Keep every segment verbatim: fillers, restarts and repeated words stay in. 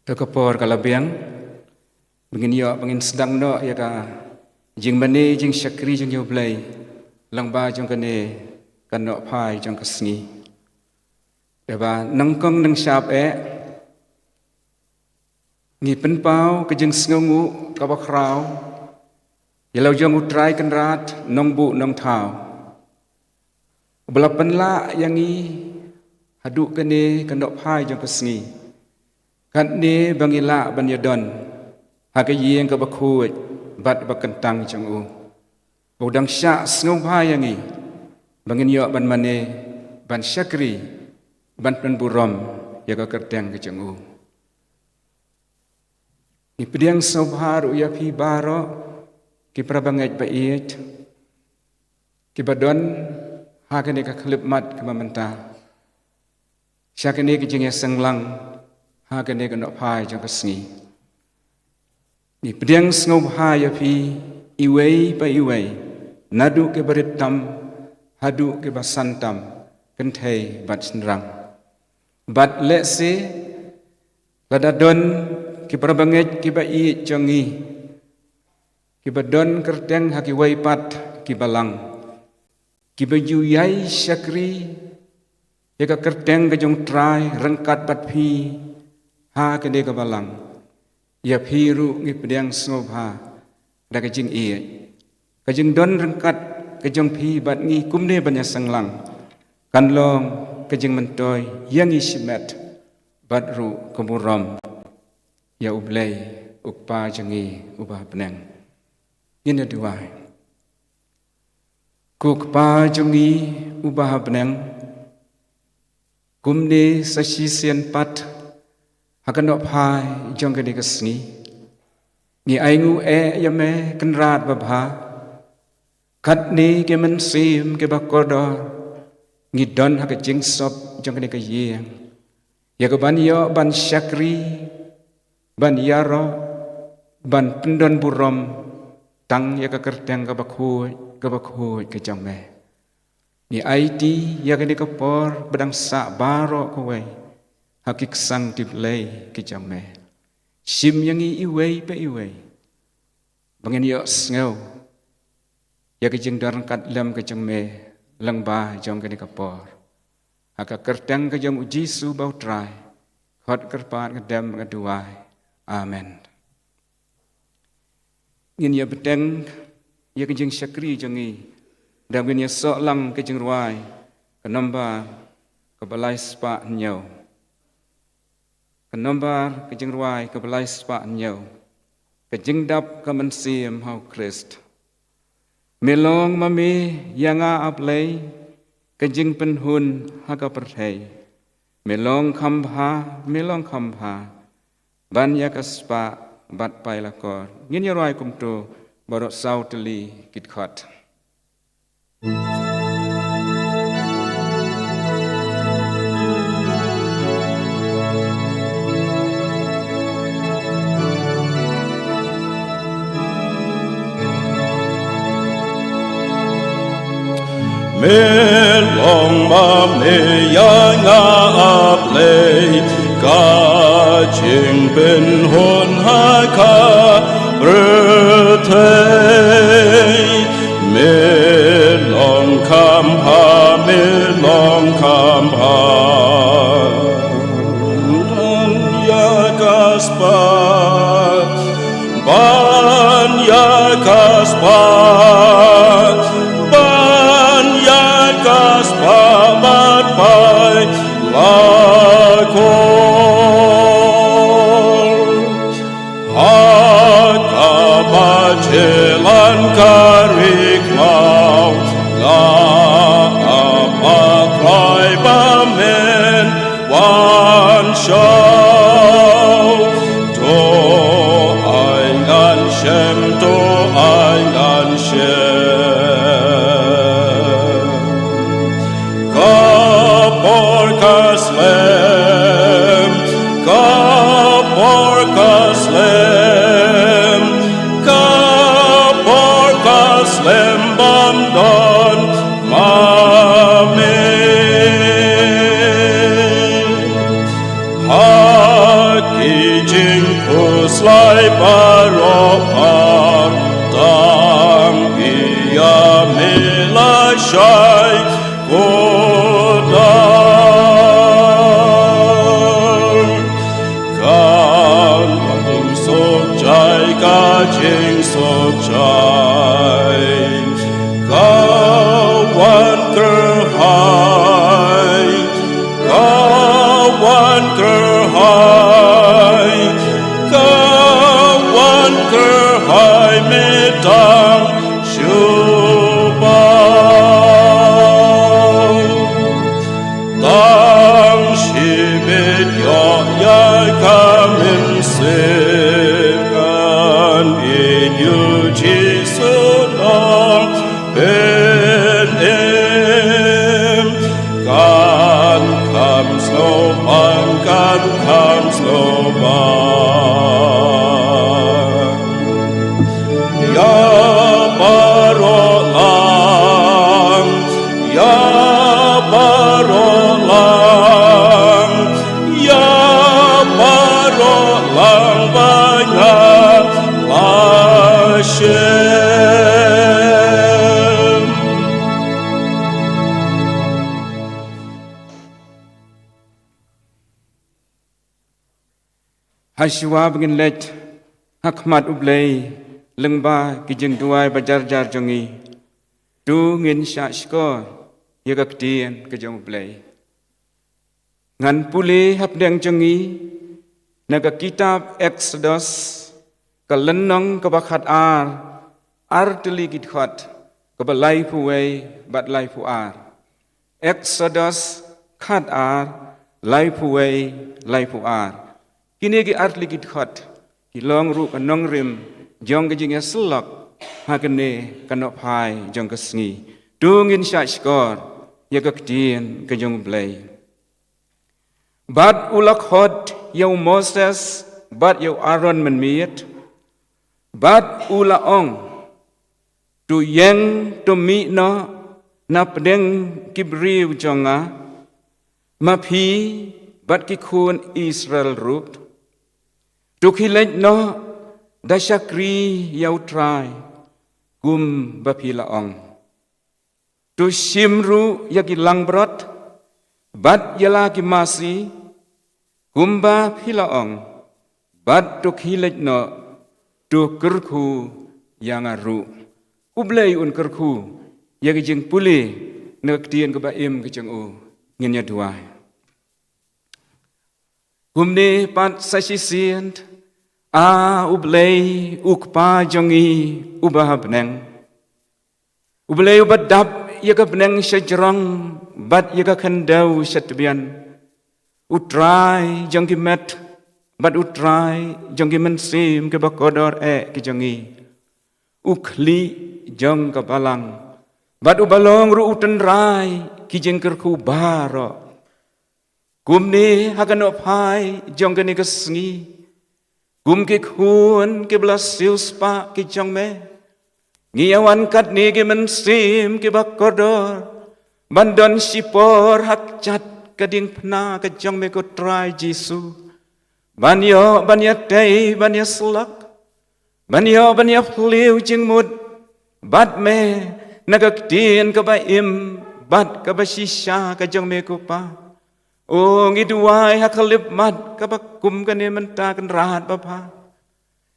Ka por ka la biang ba ngin ïoh, ba ngin sdang noh ïa ka jingmane jingshakri jong ïa U Blei lyngba jong kane ka nohphai jong ka sngi. Ïa ba nyngkong nyngshap eh ngi pynpaw ka jingsngewnguh kaba khraw ïa la u jong U Trai Kynrad Nongbuh Nongthaw, uba la pynlah ïa ngi haduh kane ka nohphai jong ka sngi, katne ba ngi lah ban ïadon ha ka ïing kaba khuid bad ba kyntang jong U. Ba U dang shah sngewbha ïa ngi ba ngin ïoh ban mane, ban shakri, ban pynburom ïa ka kyrteng ka jong U. Ngi pdiang sngewbha ruh ïa phi baroh ki para bangeit ba ïeit kiba don ha kane ka khyllipmat kaba mynta sha kane ka jingïaseng lang ha kane ka nohphai jong ka sngi. Ngi pdiang sngewbha ïa phi iwei pa iwei, naduh kiba rit tam haduh kiba san tam, kynthei bad shynrang. Bad lehse lada don ki para bangeit kiba ïeit jong ngi kiba don kyrteng ha kiwei pat ki balang, kiba ju ïai shakri ïa ka kyrteng ka jong U Trai ryngkat bad phi ha kane ka balang, ïa phi ruh ngi pdiang sngewbha da ka jingïeit. Ka jingdon ryngkat ka jong phi bad ngi kumne ban ïaseng lang kan long ka jingmyntoi ïa ngi shimet bad ruh ka burom ïa U Blei U Kpa jong ngi uba ha bneng. Ngin ïa duwai. Ko Kpa jong ngi uba ha bneng, kumne sa shisien pat ha ka nohphai jong kane ka sngi ngi ainguh eh ïa Me Kynrad babha, katne ki mynsiem kiba kordor ngi don ha ka jingsop jong kane ka ïing ïa ka ban ïoh ban shakri, ban ïaroh, ban pyndon burom tang ïa ka kyrteng kaba khuid, kaba khuid ka jong Me. Ngi aiti ïa kane ka por ba dang sah baroh kawei ha ki ksang ki blei ki jong Me. Shim ïa ngi iwei pa iwei ba ngin ïohsngew ïa ka jingdon ryngkat lem ka jong Me lyngba jong kane ka por. Ha ka kyrteng ka jong U Jisu ba U Trai, khot kyrpad nga dem nga duwai. Amen. Ngin ïa bteng ïa ka jingshakri jong ngi da ngin ïa soh lang ka jingrwai ka nombar kaba lai spah hynñiew. Ka nombar ka jingrwai kaba lai spah hynñiew. Ka jingdap ka mynsiem ha U Khrist. Me long ma Me ïa nga, A Blei, ka jingpynhun ha ka pyrthei. Me long kham bha, Me long kham bha ban ïa ka spah bad pailakor. Ngin ïa rwai kumto baroh saw tylli ki dkhot. Me long ma Me ïa nga, A Blei, ka jingpynhun ha ka pyrthei. Me long kham bha, Me long kham bha. Ban ïa ka spah, ban ïa ka spah, ban ïa ka spah bad pailakor. Ha kaba jlan ka ri khlaw, nga ap, A Trai, ba Me Baroh ar tang ïa me lashai khuda. Ka jingsuk jai, ka jingsuk jai, ka wan kyrhai, ka wan kyrhai, ka wan kyrhai, me tang shu ba. Tang shibit ïoh ïa ka mynsiem, kan ïeit ïa u Jisu, long pynim. Kan kham sngewbang, kan kham sngewbang. Ïa baroh lang, ïa baroh lang, ïa baroh lang ba nga la shem. Ha shuwa ba ngin leit ha khmat U Blei lyngba ki jingduwai ba jar jar jong ngi, to ngin shah shkor ïa ka ktien ka jong U Blei. Ngan pule hapdeng jong ngi na ka kitab Exodus, ka lynnong kaba khat ar, ar tylli ki dkhot, kaba laiphew wei bad laiphew ar. Exodus khat ar, laiphew wei, laiphew ar. Kine ki ar tylli ki dkhot ki long ruh ka nongrim jong ka jingïasyllok ha kane ka nohphai jong ka sngi. To ngin shah shkor ïa ka ktien ka jong U Blei. Bad u la khot ïa u Moses bad ïa u Aaron mynmiet, bad u la ong, to ïeng, to mih noh na pdeng ki briew jong nga, ma phi bad ki khun Israel ruh. To khie leit noh da shakri ïa U Trai, kumba phi la ong. To shim ruh ïa ki langbrot bad ïa la ki masi, kumba phi la ong, bad to khie leit noh, to kyrkhu ïa nga ruh. U Blei un kyrkhu ïa ka jingpule na ka ktien kaba im ka jong u. Ngin ïa duwai. Kumne pat sa shisien, A U Blei, U Kpa jong ngi uba ha bneng, U Blei uba dap ïa ka bneng sha jrong bad ïa ka khyndew sha tbian, U Trai jong ki met bad U Trai jong ki mynsiem kiba kordor eh ki jong ngi, U Khlieh jong ka balang bad uba long ruh U Tynrai ki jingkyrkhu baroh. Kumne ha ka nohphai jong kane ka sngi, kum ki khun kiba la siewspah ki jong me, ngi ïa wan katne ki mynsiem kiba kordor ban don shipor ha kjat ka diengphna ka jong me, ko Trai Jisu, ban ïoh ban ïatei, ban ïasyllok, ban ïoh ban ïaphylliew jingmut bad me na ka ktien kaba im bad kaba shisha ka jong me, ko Pa. O, ngi duwai ha ka khyllipmat kaba kum kane mynta, Kynrad babha.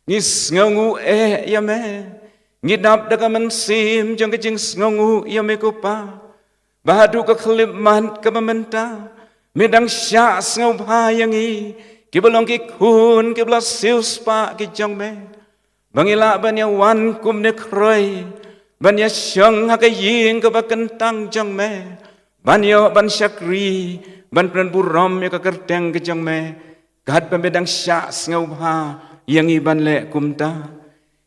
Ngi sngewnguh eh ïa me. Ngi dap da ka mynsiem jong ka jingsngewnguh ïa me, ko Pa, ba haduh ka khyllipmat kaba mynta, me dang shah sngewbha ïa ngi kiba long ki khun kiba la siewspah ki jong me, ba ngi lah ban ïa wan kumne khroi, ban ïa shong ha ka ïing kaba kyntang jong me, ban ïoh ban shakri, ban pynburom ïa ka kyrteng ka jong me, katba me dang shah sngewbha ïa ngi ban leh kumta.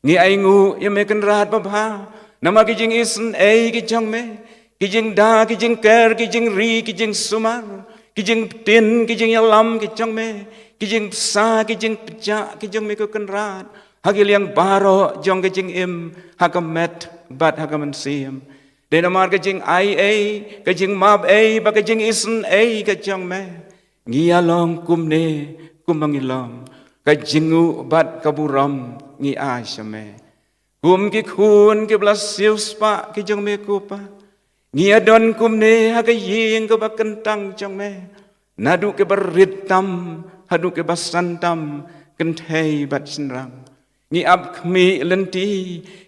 Ngi ainguh ïa me, Kynrad babha, namar ki jingisynei ki jong me, ki jingda, ki jingker, ki jingri, ki jingsumar, ki jingbtin, ki jingïalam ki jong me, ki jingbsa, ki jingpjah ki jong me, ko Kynrad, ha ki liang baroh jong ka jingim, ha ka met bad ha ka mynsiem. Dei namar ka jingai ei, ka jingmap ei bad ka jingisynei ka jong me, ngi ïa long kumne kumba ngi long. ka jingnguh bad ka burom ngi ai sha me. Kum ki khun kiba la siewspah ki jong me ko Pa, ngi ïa don kumne ha ka ïing kaba kyntang jong me, naduh kiba rit tam haduh kiba san tam, kynthei bad shynrang. Ngi ap khmih lynti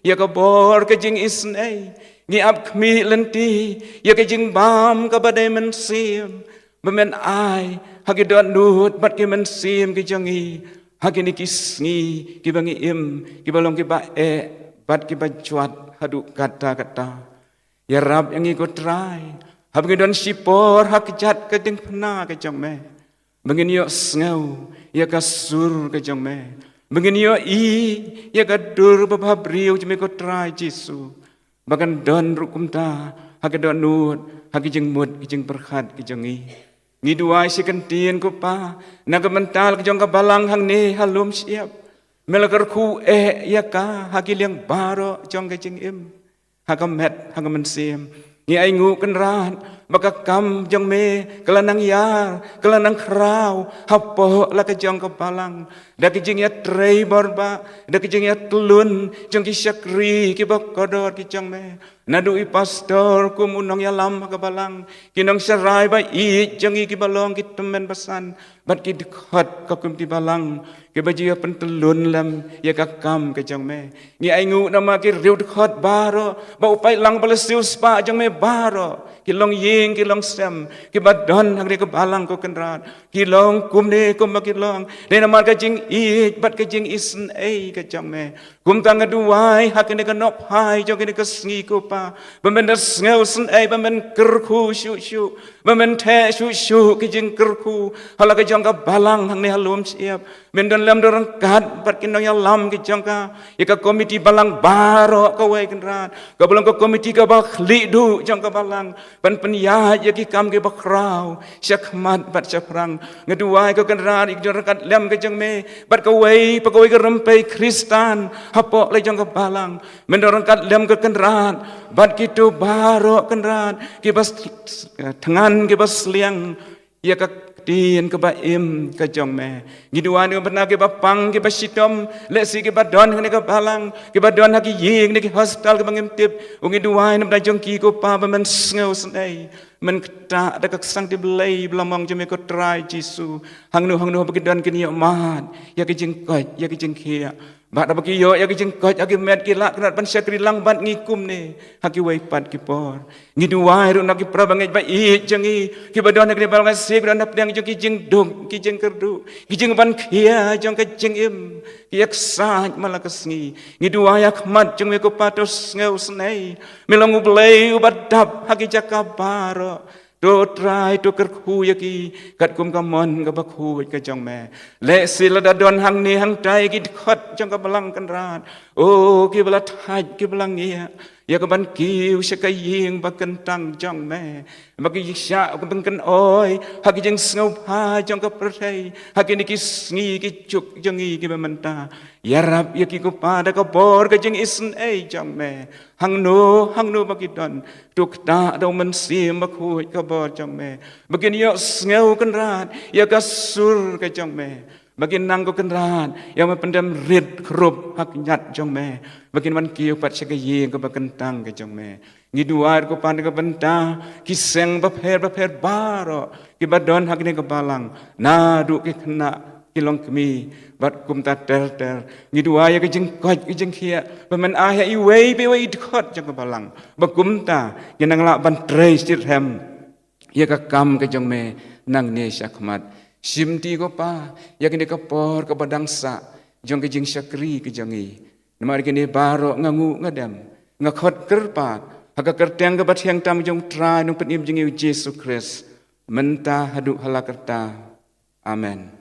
ïa ka bor ka jingisynei, ngi ap khmih lynti ïa ka jingbam kaba dei mynsiem ba men ai ha ki dohnud bad ki mynsiem ki jong ngi ha kine ki sngi kiba ngi im, kiba long kiba eh bad kiba jwat haduh katta katta. Ïarap ïa ngi ko Trai, haba ngi don shipor ha kjat ka diengphna ka jong me, ba ngin ïohsngew ïa ka sur ka jong me, ba ngin ïohi ïa ka dur babha briew jong me ko Trai Jisu, ba kan don ruh kumta ha ka dohnud, ha ki jingmut ki jingpyrkhat ki jong ngi. Ngi duwai shi kyntien ko Pa, na ka bynta ka jong ka balang hangne ha Lum Shyiap. Me la kyrkhu eh ïa ka ha ki liang baroh jong ka jingim, ha ka met ha ka mynsiem. Ngi ainguh Kynrad ba ka kam jong me ka la nang ïar, ka la nang khraw hapoh la ka jong ka balang, da ka jingïatrei bor ba, da ka jingïatlun jong ki shakri kiba kordor ki jong me, naduh i pastor kum u nongïalam ha ka balang, ki nongsharai ba ïeit jong ngi kiba long ki tymmen basan, bad ki dkhot ka komiti balang kiba ju ïa pyntlun lem ïa ka kam ka jong me. Ngi ainguh namar ki riew dkhot baroh, ba u paidlang ba la siewspah jong me baroh, ki longïing ki longsem, kiba don hangne ka balang ko Kynrad, ki long kumne kumba ki long dei namar ka jingïeit bad ka jingisynei ka jong me. Kumta nga duwai ha kane ka nohphai jong kane ka sngi ko Pa, ba men da sngewsynei, ba men kyrkhu shuh shuh, ba men theh shuh shuh ki jingkyrkhu ha la ka jong ka balang hangne ha Lum Shyiap. Men don lem don ryngkat bad ki nongïalam ki jong ka, ïa ka komiti balang baroh kawei Kynrad, kaba long ka komiti kaba khlieh duh jong ka balang, ban pynïaid ïa ki kam kiba khraw shakhmat bad shaphrang. Nga duwai ko Kynrad, ïa ki don ryngkat lem ka jong me bad kawei pa kawei ka rympei Khristan hapoh la jong ka balang. Men don ryngkat lem ko Kynrad bad kito baroh Kynrad, kiba s-, s-, thngan kiba sliang ïa ka ktien kaba im ka jong me. Ngi duwai na ka bynta kiba pang kiba shitom, lehse kiba don hangne ka balang, kiba don ha ki ïing ne ki hostel kiba ngim tip. Ngi duwai na ka bynta jong ki ko Pa, ba men sngewsynei, men ktah da ka ksangkti Blei ba la mong jong me ko Trai Jisu. Hangno hangno ba ki don kin ïohmad ïa ka jingkoit ïa ka jingkhiah, bad haba ki ïoh ïa ka jingkoit ha ki met ki lah Kynrad ban shakri lang bad ngi kumne ha kiwei pat ki por. Ngi duwai ruh na ki para bangeit ba ïeit jong ngi, kiba don ha kane ka balang, lehse ki don hapdeng jong ki jingduk ki jingkyrduh, ki jingpynkhia jong ka jingim, ki ïaksaid man la ka sngi. Ngi duwai ha khmat jong me ko Pa, to sngewsynei. Me long U Blei uba dap ha ki jaka baroh. To Trai, to kyrkhu ïa ki katkum ka mon kaba khuid ka jong me. Lehse lada don hangne hangtai ki dkhot jong ka balang Kynrad, o, kiba la thait, kiba la ngiah ïa ka ban kiew sha ka ïing ba kyntang jong me, ba ki shah ka ban kynoi ha ki jingsngewbha jong ka pyrthei ha kine ki sngi ki juk jong ngi kiba mynta. Ïarap ïa ki ko Pa da ka bor ka jingisynei jong me. Hangno hangno ba ki don, to ktah da U Mynsiem Bakhuid ka bor jong me, ba kin ïohsngew Kynrad ïa ka sur ka jong me, ba kin nang ko Kynrad ïa me pyndem rit khrup ha khñiat jong me, ba kin wan kiew pat sha ka ïing kaba kyntang ka jong me. Ngi duwai ko Pa na ka bynta ki seng bapher bapher baroh kiba don ha kane ka balang, naduh ki khynnah ki longkmie bad kumta ter ter. Ngi duwai ïa ka jingkoit ka jingkhiah, ba men ai ha iwei pa iwei i dkhot jong ka balang, ba kumta kin nang lah ban trei shitrhem ïa ka kam ka jong me nangne shakhmat. Shimti ko Pa ïa kane ka por kaba dang sah jong ka jingshakri ka jong ngi. Namar kine baroh nga nguh nga dem, nga khot kyrpad ha ka kyrteng kaba thiang tam jong U Trai Nongpynim jong ngi U Jisu Khrist, mynta haduh hala karta. Amen.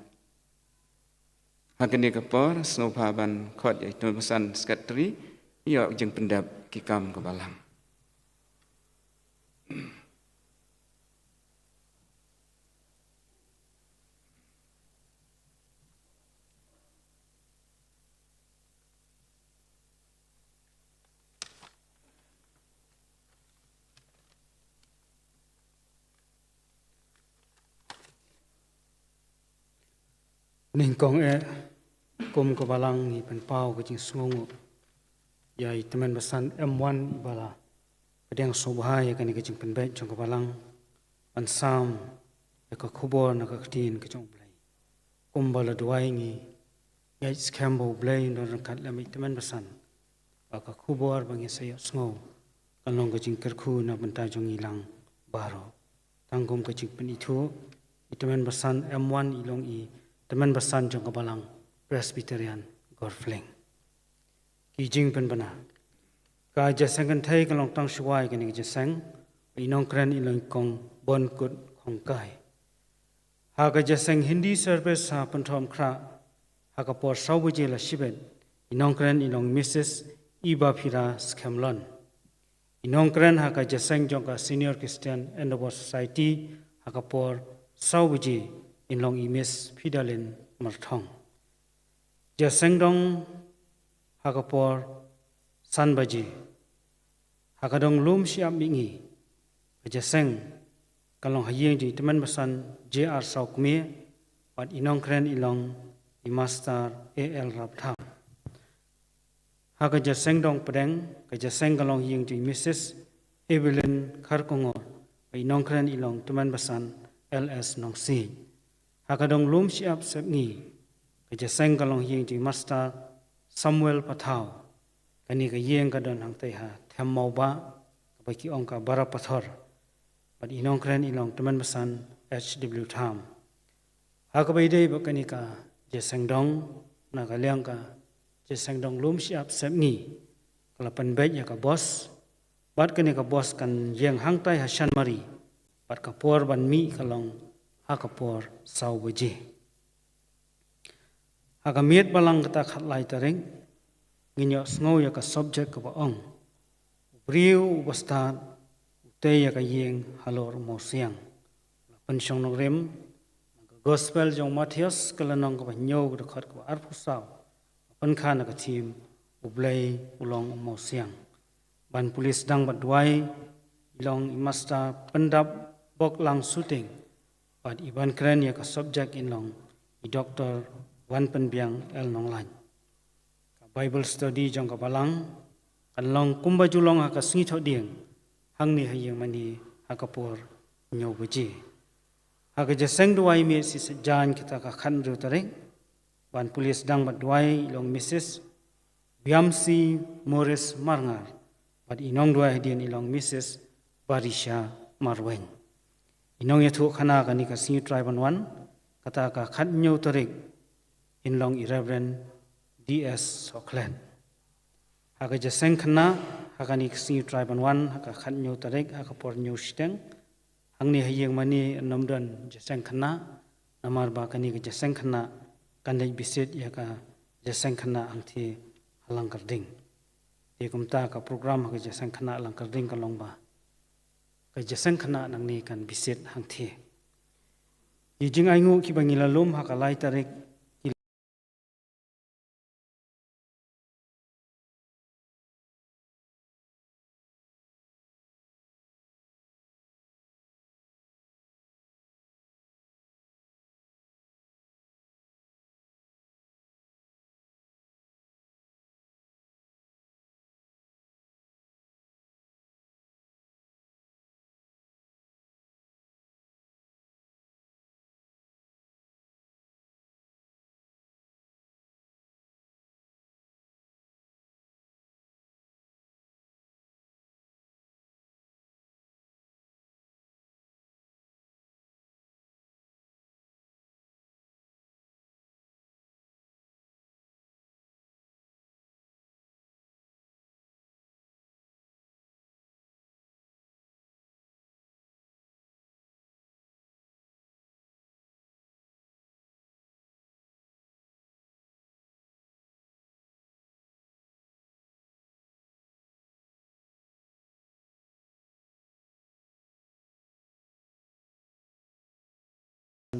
Ha kane ka por sngewbha ban khot ïa i Tnum Basan Secretary ïa ka jingpyndep ki kam ka balang. Nyngkong eh, Kum ka Balang ngi pynpaw ka jingsngewnguh ïa i Tymmen Basan M one i ba la pdiang sngewbha ïa kane ka jingpynbeit jong ka Balang ban sam ïa ka khubor na ka ktien ka jong U Blei. Kum ba la duwai, ngi ngeit skhem ba U Blei un don ryngkat lem i Tymmen Basan, ba ka khubor ba ngin sa ïohsngew kan long ka jingkyrkhu na bynta jong ngi lang baroh. Tang kum ka jingpynithuh, i Tymmen Basan M one i long i Tymmen Basan jong ka Balang Presbyterian Gorfleng. Ki jingpynbna. Ka Jingïaseng Kynthei ka long tang shuwa ïa kane ka jingïaseng, i nongkren i long i Kong Bonkut Khongkai. Ha ka jingïaseng Hindi service ha Pynthorumkhrah, ha ka por saw baje la shibit, i nongkren i long Missus Ibaphira Skemlon. I nongkren ha ka jingïaseng jong ka Senior Christian Endeavour Society, ha ka por saw baje, in long i Miss Fidalin Marthong. Jingïaseng dong ha ka por san baje. Ha ka dong lum shyiap mihngi, ka jingïaseng ka long ha ïing jong i Tymmen Basan J R Sawkmie, bad i nongkren i long i Master A L Raptham. Ha ka jingïaseng dong pdeng, ka jingïaseng ka long ha ïing jong i Missus Evelyn Kharkongor, bad i nongkren i long Tymmen Basan L S Nongsiej. Ha ka dong lum shyiap sepngi, ka jingïaseng ka long ha ïing jong i Master Samuel Pathaw. Kane ka ïing ka don hangtei ha Them Mawbah, kaba ki ong ka Bara Pathor. Bad i nongkren i long Tymmen Basan H W Tham. Ha kaba ïadei bad kane ka jingïaseng dong, na ka liang ka jingïaseng dong lum shyiap sepngi, ka la pynbeit ïa ka bos, bad kane ka bos kan ïeng hangtei ha Shanmari, bad ka por ban mih ka long ha ka por saw baje. Ha ka miet Balang kata khatlai tarik, ngin ïohsngew ïa ka subject kaba ong: U briew uba stad u tei ïa ka ïing halor u mawsiang. La pynshong nongrim na ka Gospel jong u Mathaios, ka lynnong kaba hynñiew, ka dkhot kaba arphew saw, la pynkha na ka theme: U Blei u long u mawsiang. Ban pule sdang bad duwai i long i Master Pyndapboklang Suting, bad i ban kren ïa ka subject in long i Doktor Wanpynbiang L Nonglait. Ka Bible study jong ka Balang kan long kumba ju long ha ka sngi Thohdieng, hangne ha ïing mane ha ka por hynñiew baje. Ha ka jingïaseng duwai miet shi saitjaiñ kata ka khathynriew tarik, ban pule sdang bad duwai i long Missus Biamsi Morris Marngar, bad i nongduwai hadien i long Missus Barisha Marwein. I nongïathuhkhana kane ka sngi U Trai ban wan kata ka khathynñiew tarik in long i Reverend D S Sohkhlet. Ha ka jingïaseng khynnah ha kane ka sngi U Trai ban wan ha ka khathynñiew tarik ha ka por hynñiew shiteng, hangne ha ïing mane ym don jingïaseng khynnah, namar ba kane ka jingïaseng khynnah kan leit bisit ïa ka jingïaseng khynnah hangthie ha Langkyrding. Te kumta ka program ha ka jingïaseng khynnah Langkyrding ka long ba ka jingïaseng khynnah nangne kan bisit hangthie. Ki jingainguh kiba ngi la lum ha ka lai tarik, ki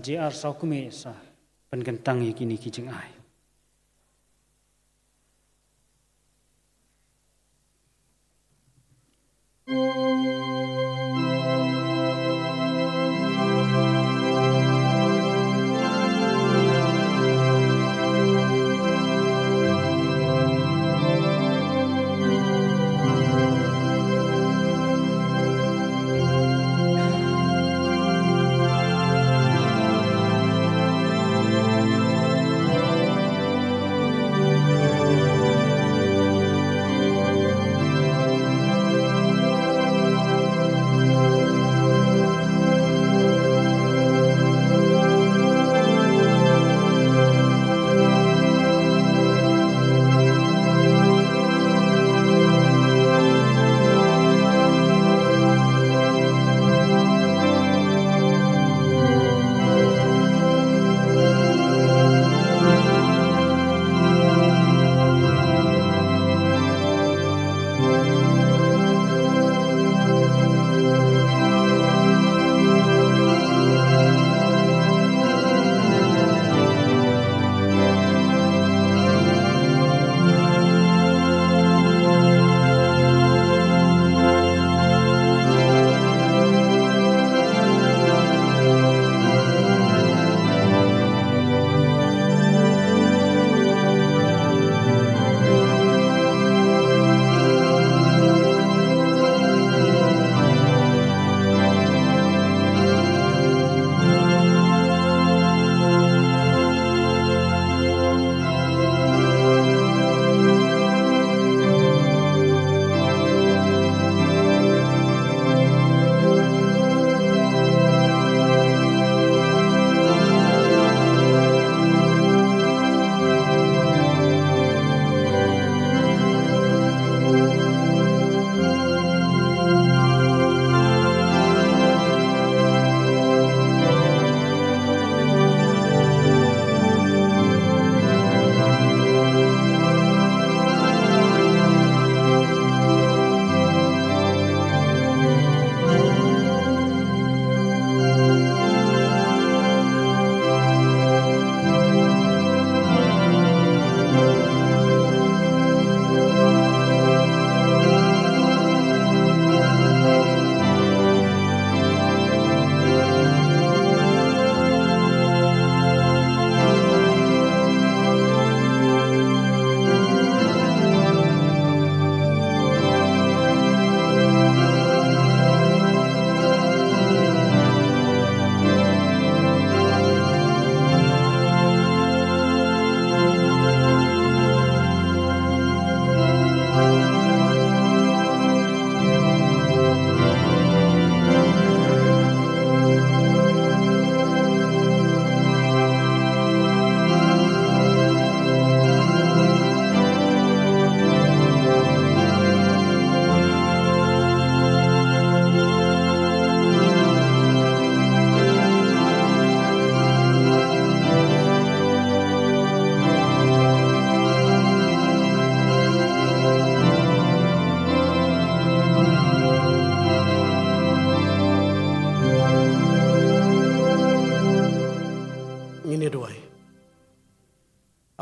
J R Sawkmie sa pynkyntang ïa kine ki jingai.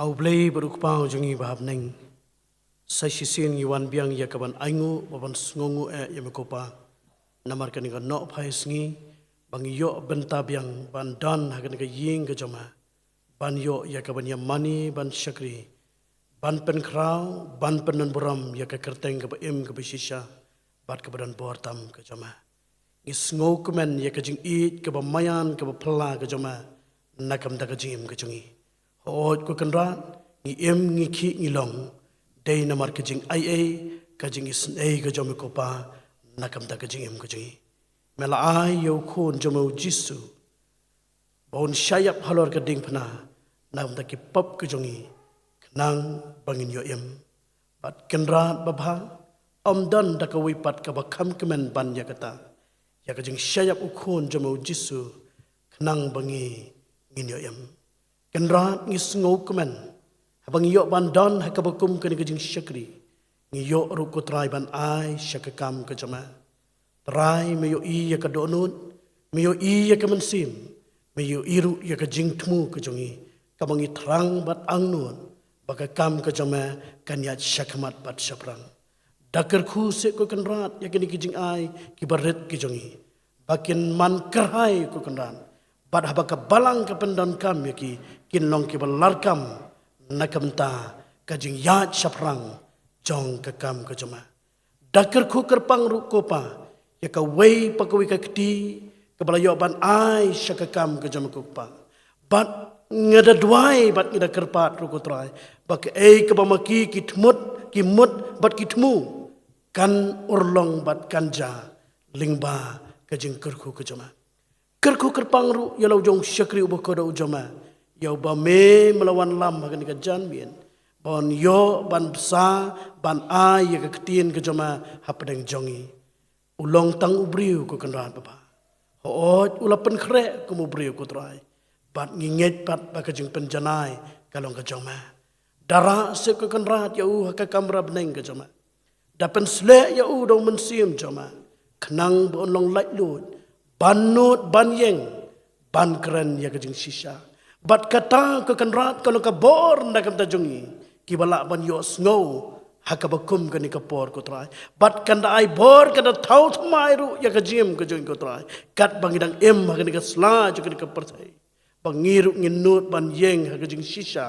A U Blei bad U Kpa jong ngi ba ha bneng, sa shisien ngi wan biang ïa ka ban ainguh bad ban sngewnguh eh ïa me ko Pa. Namar kane ka nohphai sngi ba ngi ïoh bynta biang ban don ha kane ka ïing ka jong me, ban ïoh ïa ka ban ïamane ban shakri, ban pynkhraw, ban pyndonburom ïa ka kyrteng kaba im kaba shisha bad kaba donbor tam ka jong me. Ngi sngewkmen ïa ka jingïeit kaba maïan kaba phylla ka jong me na ka bynta ka jingim ka jong ngi. Hooid ko Kynrad, ngi im, ngi khih, ngi long, dei namar ka jingaiei, ka jingisynei ka jong me ko Pa na ka bynta ka jingim ka jong ngi. Me la ai ïa U Khun jong me U Jisu ba un shah ïap halor ka diengphna na ka bynta ki pop ka jong ngi, khnang ba ngin ïoh im. Bad Kynrad babha, ym don da kawei pat kaba kham kmen ban ïa kata, ïa ka jingshah ïap U Khun jong me U Jisu, khnang ba ngi ngin ïoh im. Kynrad, ngi sngewkmen haba ngi ïoh ban don ha kaba kum kane ka jingshakri, ngi ïoh ruh ko Trai ban ai sha ka kam ka jong me. Trai, me ïohi ïa ka dohnud, me ïohi ïa ka mynsiem, me ïohi ruh ïa ka jingthmu ka jong ngi, kaba ngi thrang bad angnud ba ka kam ka jong me kan ïaid shakhmat bad shaphrang. Da kyrkhu seh ko Kynrad ïa kine ki jingai kiba rit ki jong ngi, ba kin man kyrhai ko Kynrad, bad haba ka Balang ka pyndonkam ïa ki, kin long kiba larkam na ka bynta ka jingïaid shaphrang jong ka kam ka jong me. Da kyrkhu kyrpang ruh ko Pa ïa kawei pa kawei ka kti kaba la ïoh ban ai sha ka kam ka jong me ko Pa. Bad ngi da duwai bad ngi da kyrpad ruh ko Trai ba kaei kaba ma ki ki thmut, ki mut bad ki thmu, kan urlong bad kan jia lyngba ka jingkyrkhu ka jong me. Kyrkhu kyrpang ruh ïa la u jong shakri uba khuid u jong me, ïa uba me me la wanlam ha kane ka janmiet ban ïoh, ban bsa, ban ai ïa ka ktien ka jong me hapdeng jong ngi. U long tang u briew ko Kynrad babha. Hooid, u la pynkhreh kum u briew ko Trai, bad ngi ngeit pat ba ka jingpynjanai ka long ka jong me. Da rah seh ko Kynrad ïa u ha ka kamra bneng ka jong me. Da pynsleh ïa u da u Mynsiem jong me, khnang ba un long laitluid ban nud, ban ïeng, ban kren ïa ka jingshisha. Bad kata ko Kynrad ka long ka bor na ka bynta jong ngi kiba lah ban ïohsngew ha kaba kum kane ka por ko Trai. Bad kan da ai bor, kan da thaw thymmai ruh ïa ka jingim ka jong ngi ko Trai, katba ngi dang im ha kane ka sla jong kane ka pyrthei, ba ngi ruh ngin nud ban ïeng ha ka jingshisha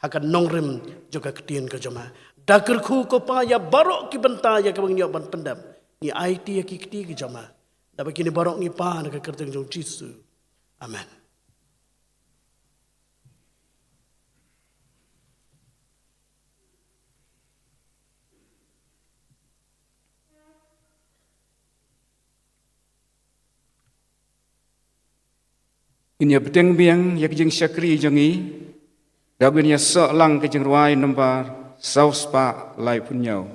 ha ka nongrim jong ka ktien ka jong me. Da kyrkhu ko Pa ïa baroh ki bynta ïa kaba ngi ïoh ban pyndep, ngi aiti ïa ki kti ki jong me. Da ba kine baroh ngi pan ha ka kyrteng jong Jisu. Amen. Ngin ïa bteng biang ïa ka jingshakri jong ngi da ngin ïa soh lang ka jingrwai nombar saw spah laiphew hynñiew.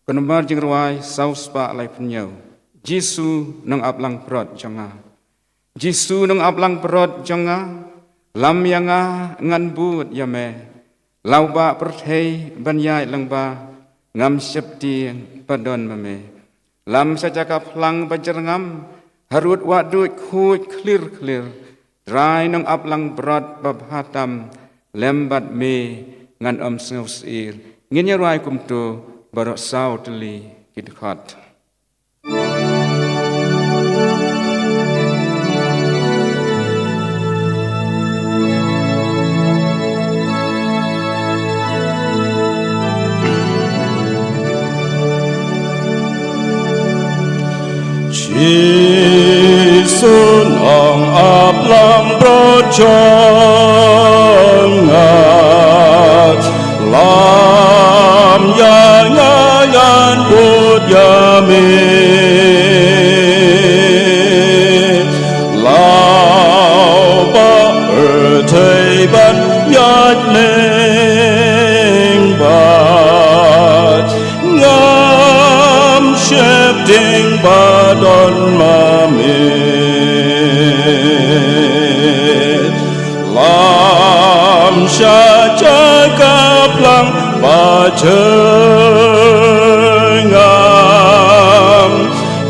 Ka nombar jingrwai saw spah laiphew hynñiew. Jisu nongap langbrot jong nga. Jisu nongap langbrot jong nga, lam ïa nga ngan bud ïa me. Lawbah pyrthei ban ïaid lyngba, ngam sheptieng ba don ma me. Lam sha jaka phlang ba jyrngam, harud wahduid khuid khlir khlir. Trai nongap langbrot babha tam, lem bad me ngan ym sngewsyier. Ngin ïa rwai kumto baroh saw tylli ki dkhot. Jisu nongap langbrot jong nga, lam ïa nga ngan bud ïa me. Lawbah pyrthei ban ïaid lyngba, ngam sheptieng ba don ma me. Lam sha jaka phlang ba jyrngam,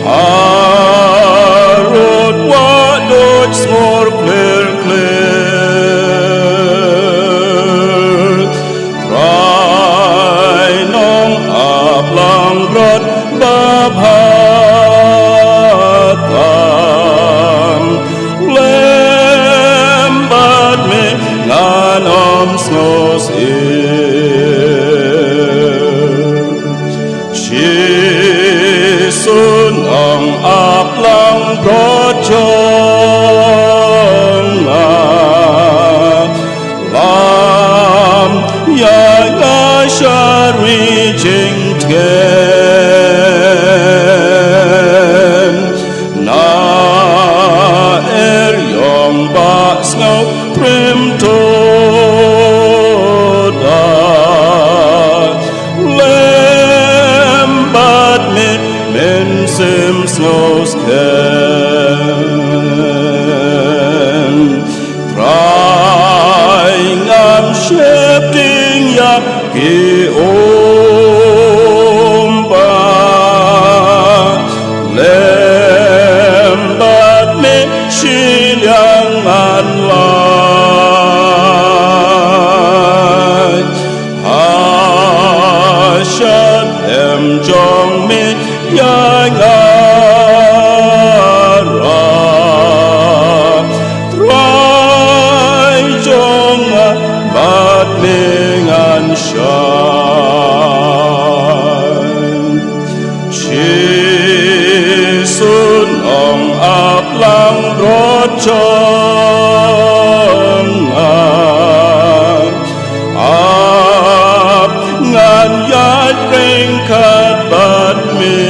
harud wahduid smur khlir khlir. Rot jong nga, ap ngan ïaid ryngkat bad me.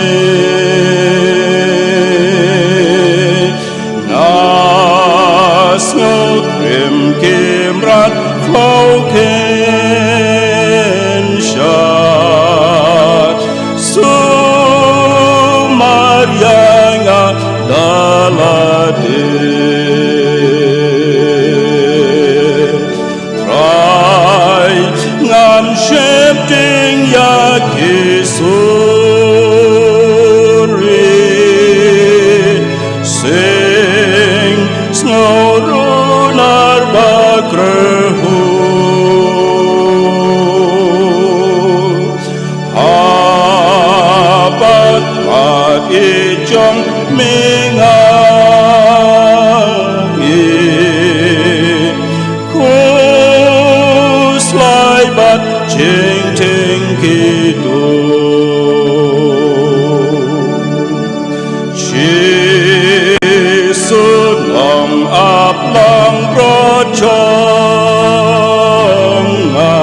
Nga sngewtriem ki mrad khlaw kynshah. Sumar ïa nga da lade. Trai, ngam sheptieng ïa ki suri. Sing sngew runar ba kreh haba mat i jong me nga i khuslai bad jingtieng kito. Jisu, nong ap lang bro jong nga.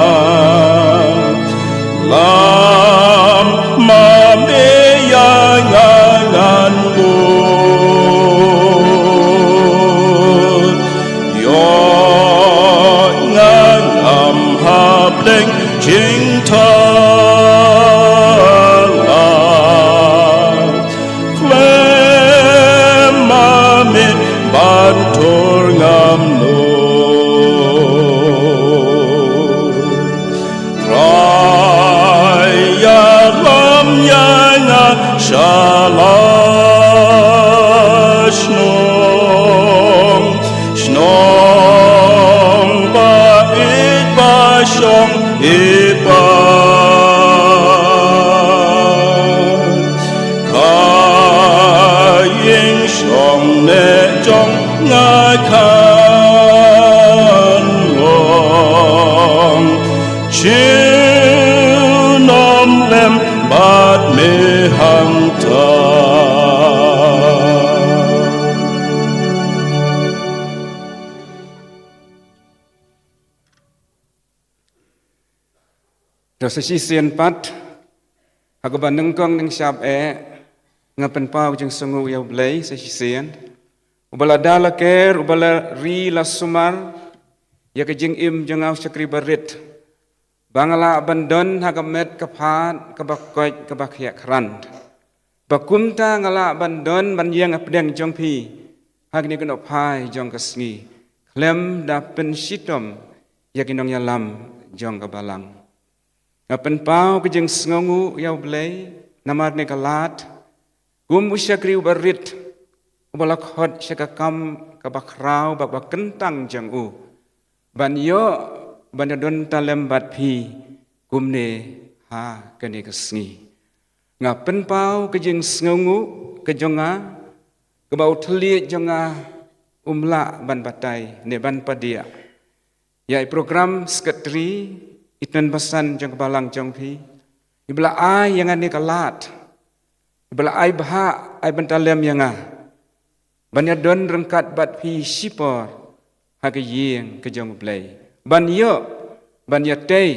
Lam ma me ïa nga ngan bud. Ïoh nga ngam hapdeng jingthala. Khlem ma me ban tur ngam nud. Trai, ïalam ïa nga sha la shnong, shnong ba ïeit ba shong i Kpa. Ka ïing shong neh jong nga kan long junom lem bad me hangta. To sa shisien pat, ha kaba nyngkong nyngshap eh, nga pynpaw ka jingsngewnguh ïa U Blei sa shisien, uba la da la ker, uba la ri la sumar ïa ka jingim jong nga u shakri barit, ba nga lah ban don ha ka met ka phad kaba koit kaba khia khrang. Ba kumta nga lah ban don ban ïeng hapdeng jong phi ha kane ka nohphai jong ka sngi, khlem da pynshitom ïa ki nongïalam jong ka balang. Nga pynpaw ka jingsngewnguh ïa U Blei namar kane ka lad, kum u shakri uba rit, uba la khot sha ka kam kaba khraw bad kaba kyntang jong u, ban ïoh ban ïadon talem bad phi kumne ha kane ka sngi. Nga pynpaw ka jingsngewnguh ka jong nga, kaba u thylliej jong nga um lah ban batai ne ban padiah ïa i program secretary, i tnat basan jong ka balang jong phi, iba la ai ïa nga kane ka lad, iba la ai bhah, ai ban talem ïa nga ban ïadon ryngkat bad phi shipor ha ka ïing ka jong U Blei, ban ïoh ban ïatei,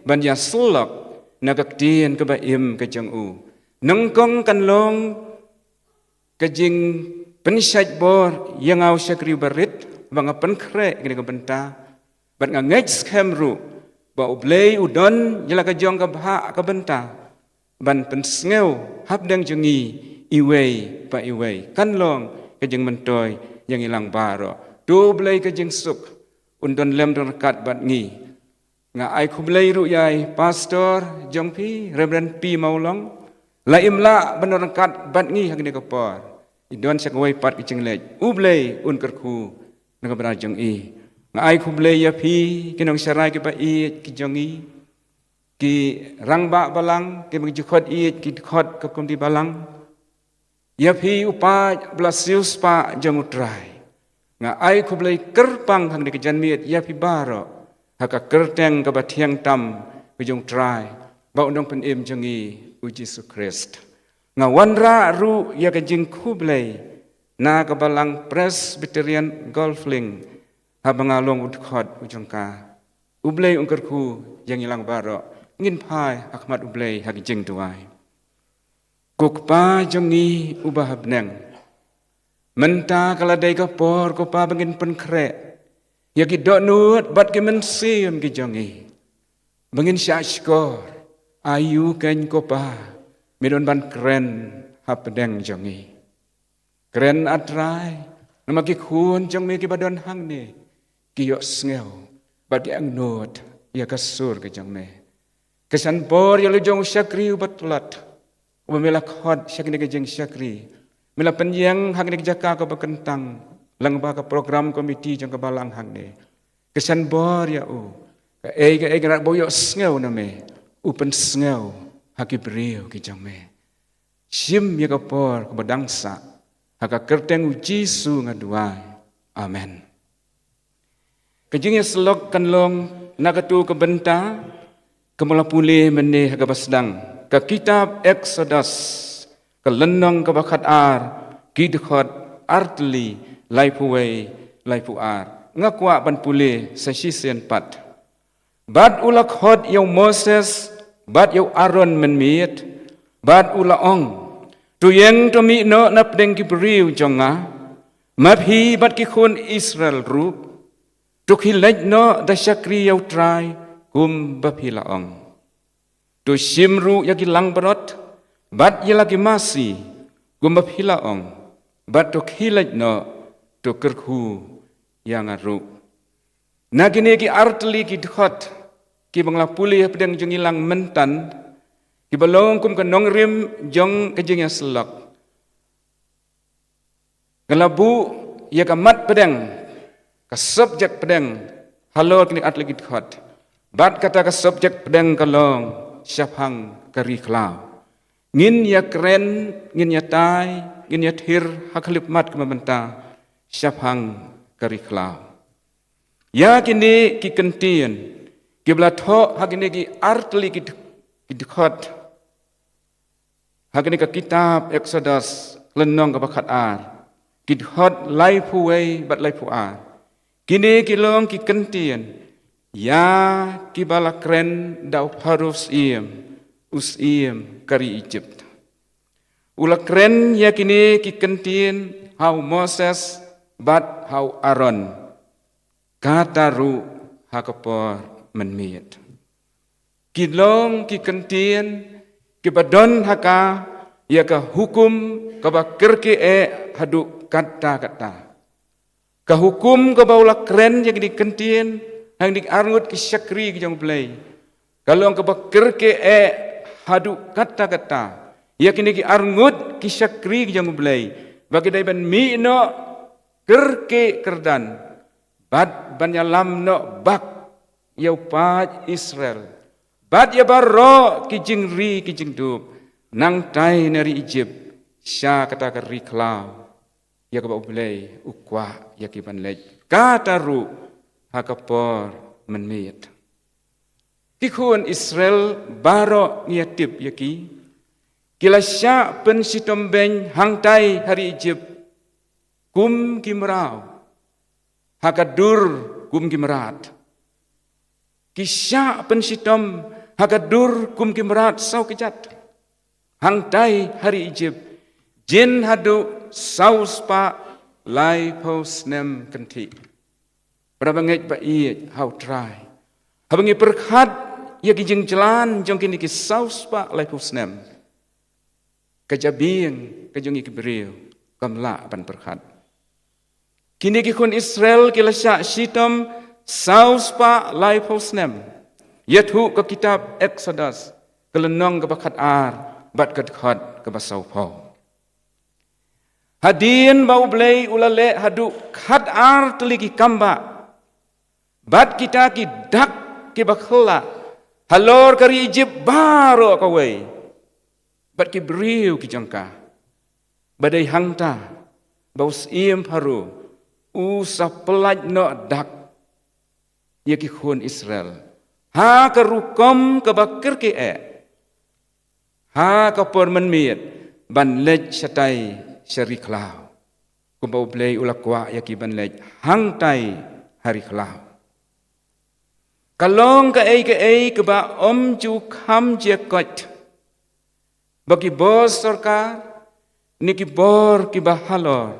ban ïasyllok na ka ktien kaba im ka jong u. Nyngkong kan long ka jingpynshait bor ïa nga u shakri uba rit, ba nga pynkhreh kane ka bynta, bad nga ngeit skhem ruh ba U Blei u don ïa la ka jong ka bhah ka bynta ban pynsngew hapdeng jong ngi iwei pa iwei, kan long ka jingmyntoi ïa ngi lang baroh. To U Blei ka jingsuk un don lem don ryngkat bad ngi. Nga ai khublei ruh ïa i pastor jong phi, Reverend P Mawlong, la im lah ban don ryngkat bad ngi ha kane ka por, i don sha kawei pat ka jingleit. U Blei un kyrkhu na ka bynta jong i. Nga ai khublei ïa phi ki nongsharai kiba ïeit ki jong ngi, ki rangbah balang, ki bym ju khot ïeit, ki khot ka komiti balang. Ïa phi u paid ba la siewspah jong U Trai, nga ai khublei kyrpang hangne ka janmiet ïa phi baroh ha ka kyrteng kaba thiang tam ka jong U Trai bad U Nongpynim jong ngi U Jisu Khrist. Nga wanrah ruh ïa ka jingkhublei na ka balang Presbyterian Golf Link, haba nga long u dkhot u jong ka. U Blei un kyrkhu ïa ngi lang baroh. Ngin phai ha khmat U Blei ha ki jingduwai. Ko Kpa jong ngi uba ha bneng, mynta ka la dei ka por, ko Pa, ba ngin pynkhreh ïa ki dohnud bad ki mynsiem ki jong ngi, ba ngin shah shkor. Aïu kein, ko Pa, me don ban kren hapdeng jong ngi. Kren, A Trai, namar ki khun jong me kiba don hangne ki ïohsngew bad ki angnud ïa ka sur ka jong me. Ka shan bor ïa la u jong u shakri uba tlot, uba me la khot sha kane ka jingshakri, me la pynïeng ha kane ka jaka kaba kyntang lyngba ka program committee jong ka balang hangne. Ka shan bor ïa u, kaei kaei ka rat ba u ïohsngew na me, u pynsngew ha ki briew ki jong me. Shim ïa ka por kaba dang sah, ha ka kyrteng U Jisu nga duwai. Amen. Ka jingïasyllok kan long na katu ka bynta kaba la pule mynne ha kaba sdang, ka kitab Exodus, ka lynnong kaba khatar, ki dkhot artylli, laiphew wei, laiphew ar. Nga kwah ban pule sa shisien pat. Bad u la khot ïa u Moses bad ïa u Aaron mynmiet, bad u la ong, to ïeng, to mih noh napdeng ki briew jong nga, ma phi bad ki khun Israel ruh, to khie leit noh da shakri ïa U Trai kumba phi la ong. To shim ruh ïa ki langbrot bad ïa la ki masi kumba phi la ong, bad to khie leit noh, to kyrkhu ïa nga ruh. Na kine ki artylli ki dkhot kiba nga la pule hapdeng jong ngi lang mynta, kiba long kum ka nongrim jong ka jingïasyllok, ka la buh ïa ka mat pdeng, ka subject pdeng halor kine ki artylli ki dkhot. Bad kata ka subject pdeng ka long shaphang ka ri khlaw. Ngin ïakren, ngin ïatai, ngin ïathir ha khyllipmat kaba mynta shaphang ka ri khlaw. Ïa kine ki kyntien kiba la thoh ha kine ki artylli ki d-, ki dkhot, ha kane ka kitab Exodus, lynnong kaba khatar, ki dkhot laiphew wei bad laiphew ar. Kine ki long ki kyntien ïa kiba la kren da u Pharaoh syiem, u syiem ka ri Egypt. U la kren ïa kine ki kyntien ha u Moses bad ha u Aaron, kata ruh ha ka por mynmiet. Ki long ki kyntien kiba don ha ka ïa ka hukum kaba kyrkieh haduh katta katta. Ka hukum kaba u la kren ïa kine ki kyntien ha kine ki arngut ki shakri ki jong U Blei, ka long kaba kyrkieh haduh katta katta ïa kine ki arngut ki shakri ki jong U Blei, ba ki dei ban mih noh kyrkieh kyrdan, bad ban ïalam noh bak ïa u paid Israel bad ïa baroh ki jingri ki jingdup, nangtai na ri Egypt sha kata ka ri khlaw, ïa kaba U Blei u kwah ïa ki ban leit, kata ruh ha ka por mynmiet. Ki khun Israel baroh ngi ïa tip ïa ki, ki la shah pynshitom beiñ hangtai ha ri Egypt kum ki mraw, ha ka dur kum ki mrad. Ki shah pynshitom ha ka dur kum ki mrad saw kjat hangtai ha ri Egypt, jin haduh saw spah laiphew snem kynthih. Para bangeit ba ïeit ha U Trai, haba ngi pyrkhat ïa ki jingjlan jong kine ki saw spah laiphew snem, ka jabieng ka jong ngi ki briew kam lah ban pyrkhat. Kine ki khun Israel ki la shah shitom saw spah laiphew snem, ïathuh ka kitab Exodus, ka lynnong kaba khatar bad ka dkhot kaba sawphew. Hadien ba U Blei u la leh haduh khatar tylli ki kambah bad kita ki dak kiba khlad halor ka ri Egypt baroh kawei, bad ki briew ki jong ka, ba dei hangta ba u syiem Pharaoh u sa pyllait noh dak ïa ki khun Israel ha ka rukom kaba kyrkieh, ha ka por mynmiet ban leit shatai sha ri khlaw. Kumba U Blei u la kwah ïa ki ban leit hangtai ha ri khlaw. Ka long kaei kaei kaba ym ju kham jia koit ba ki bor sorkar ne ki bor kiba halor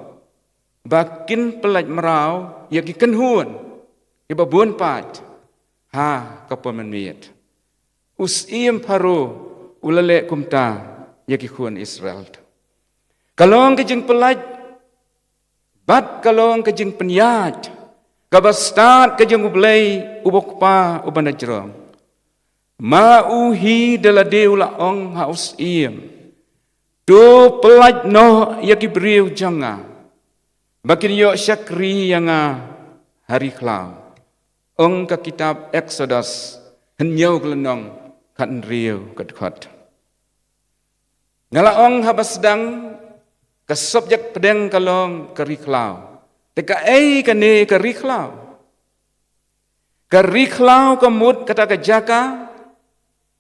ba kin pyllait mraw ïa ki kynhun kiba bun pat ha ka por mynmiet. U Syiem Pharaoh u la leh kumta ïa ki khun Israel. Ka long ka jingpyllait bad ka long ka jingpynïaid kaba stad ka jong U Blei uba Kpa uba na jrong. Ma u hi da lade u la ong ha u syiem, to pyllait noh ïa ki briew jong nga ba kin ïoh shakri ïa nga ha ri khlaw. Ong ka kitab Exodus hynñiew ka lynnong khathynriew ka dkhot. Nga la ong haba sdang ka subject pdeng ka long ka ri khlaw. Te kaei kane ka ri khlaw? Ka ri khlaw ka mut kata ka jaka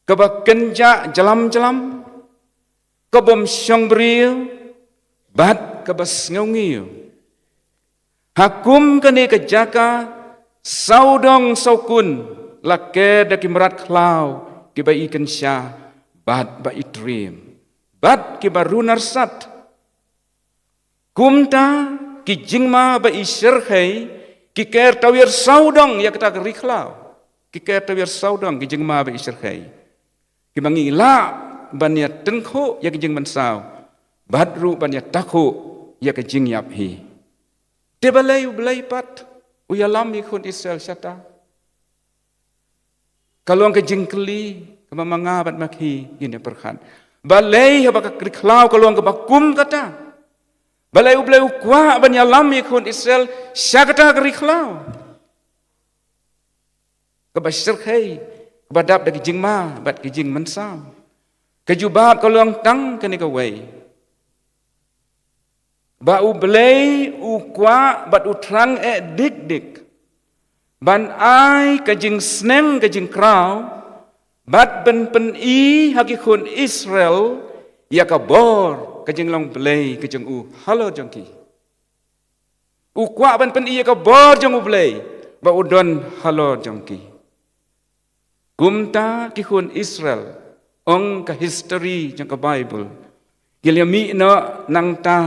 kaba kynjah jlam jlam, ka bym shong briew bad kaba sngew ngiew. Ha kum kane ka jaka sawdong sawkun la ker da ki mrad khlaw kiba i kynsha bad ba i triem bad kiba runar sat. Kumta ki jingma ba i shyrkhei ki ker tawiar sawdong ïa kata ka ri khlaw. Ki ker tawiar sawdong ki jingma ba i shyrkhei. Kiba ngi lah ban ïa tyngkhuh ïa ka jingmynsaw bad ruh ban ïa takhuh ïa ka jingïap hi. Te balei U Blei pat u ïalam ïa ki khun Israel shata? Ka long ka jingkylli kaba ma nga bad ma phi ngin ïa pyrkhat. Balei haba ka ri khlaw ka long kaba kum kata? Balei U Blei u kwah ban ïalam ïa ki khun Israel sha kata ka ri khlaw kaba shyrkhei, kaba dap da ki jingma bad ki jingmynsaw? Ka jubab ka long tang kane kawei, ba U Blei u kwah bad u thrang eh dik dik ban ai ka jingsneng ka jingkraw bad ban pyni ha ki khun Israel ïa ka bor ka jinglong Blei ka jong u halor jong ki. U kwah ban pyni ïa ka bor jong U Blei ba u don halor jong ki. Kumta ki khun Israel, ong ka history jong ka Bible, ki la mih noh nangta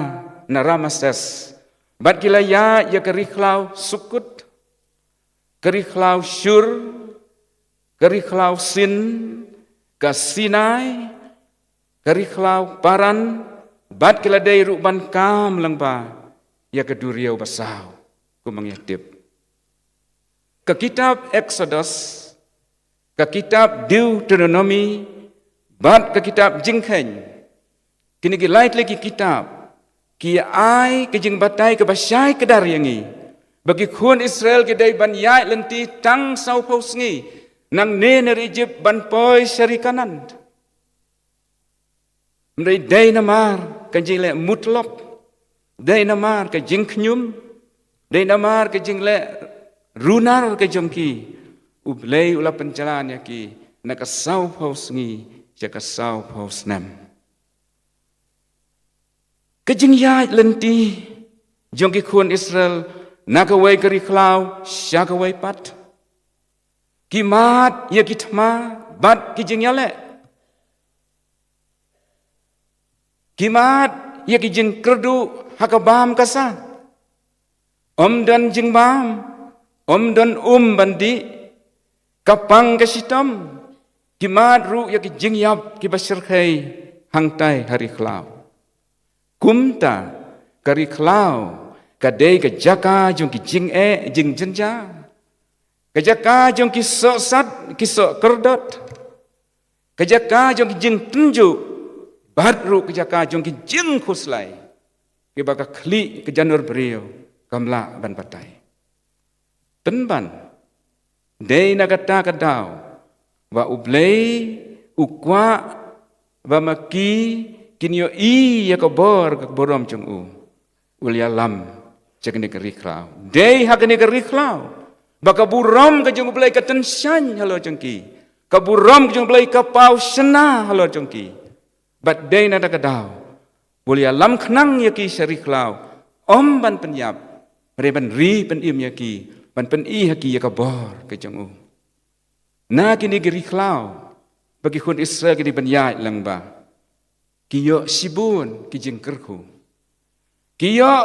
na Rameses bad ki la ïaid ïa ka ri khlaw Sukut, ka ri khlaw Shur, ka ri khlaw Sin, ka Sinai, ka ri khlaw Paran, bad ki la dei ruh ban kam lyngba ïa ka duriaw basaw, kum ma ngi ïa tip. Ka kitab Exodus, ka kitab Deuteronomy bad ka kitab Jingkheiñ, kine ki lai tylli ki kitab ki ai ka jingbatai kaba shai kdar ïa ngi ba ki khun Israel ki dei ban ïaid lynti tang sawphew sngi nangne na ri Ijip ban poi sha ri Kanaan. Ym dei, dei namar ka jingleh mutlop, dei namar ka jingkhñium, dei namar ka jingleh runar ka jong ki, U Blei u la pynjlan ïa ki na ka sawphew sngi sha ka sawphew snem. Ka jingïaid lynti jong ki khun Israel na kawei ka ri khlaw sha kawei pat, ki mad ïa ki thma bad ki jingïaleh. Ki mad ïa ki jingkyrduh ha ka bam ka sa. Ym don jingbam, ym don um ban dih, ka pang ka shitom. Ki mad ruh ïa ki jingïap kiba shyrkhei hangtai ha ri khlaw. Kumta ka ri khlaw ka dei ka jaka jong ki jingeh jingjynjar, ka jaka jong ki sohsat ki sohkyrdot, ka jaka jong ki jingtynjuh, bad ruh ka jaka jong ki jingkhuslai, kiba ka khlieh ka janur briew kam lah ban batai. Pynban, dei na kata ka daw ba U Blei u kwah ba ma ki kin ïohi ïa ka bor ka burom jong u. U la ïalam sha kane ka ri khlaw. Dei ha kane ka ri khlaw ba ka burom ka jong U Blei ka tyngshaiñ halor jong ki, ka burom ka jong U Blei ka paw shynna halor jong ki. Bad dei na kata ka daw ba u la ïalam khnang ïa ki sha ri khlaw. Ym ban pynïap, hynrei ban ri pynim ïa ki, ban pyni ha ki ïa ka bor ka jong u. Na kine ki ri khlaw ba ki khun Israel ki dei ban ïaid lyngba, ki ïoh shibun ki jingkyrkhu. Ki ïoh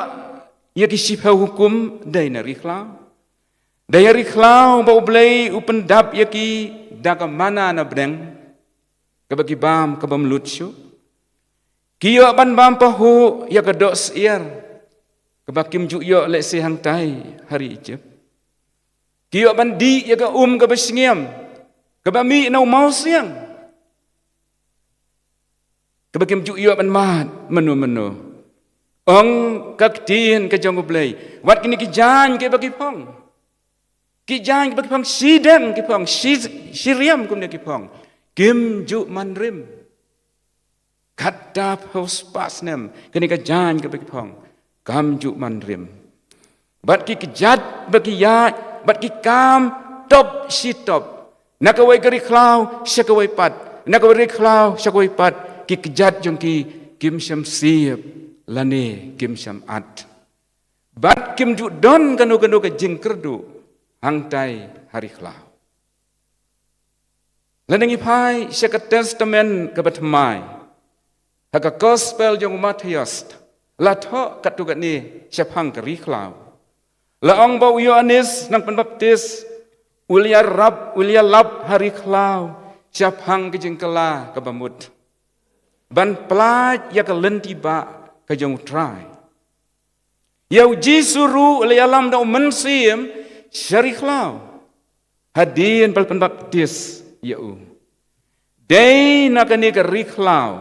ïa ki shiphew hukum dei na ri khlaw. Dei ïa ri khlaw ba U Blei u pyndap ïa ki da ka manna na bneng, kaba ki bam ka bym lut shuh. Ki ïoh ban bam pahuh ïa ka doh syiar, kaba kim ju ïoh lehse hangtai ha ri Egypt. Ki ïoh ban dih ïa ka um kaba shngiam, kaba mih na u mawsiang, kaba kim ju ïoh ban mad mano mano. Ong ka ktien ka jong U Blei, wat kine ki jaiñ kiba ki phong, ki jaiñ kiba ki phong, shideng ki phong, shi, shiriam kumne ki phong, kim ju man rim. Katta phew spah snem kane ka jaiñ kaba ki phong kam ju man rim. Bad ki kjat ba ki ïaid, bad ki kam top shi top, na kawei ka ri khlaw sha kawei pat, na kawei ri khlaw sha kawei pat, ki kjat jong ki kim shym sip lane kim shym at. Bad kim ju don kano kano ka jingkyrduh hangtai ha ri khlaw. Lada ngi phai sha ka Testament kaba Thymmai, ha ka Gospel jong u Mathaios, la thoh katto katne shaphang ka ri khlaw. La ong ba u Ïoannis Nongpynbaptis u la ïarap, u la ïalap ha ri khlaw shaphang ka jingkylla kaba mut, ban pyllait ïa ka lynti bah ka jong U Trai. Ïa u Jisu ruh u la ïalam da U Mynsiem sha ri khlaw, hadien ba la pynbaptis ïa u. Dei na kane ka ri khlaw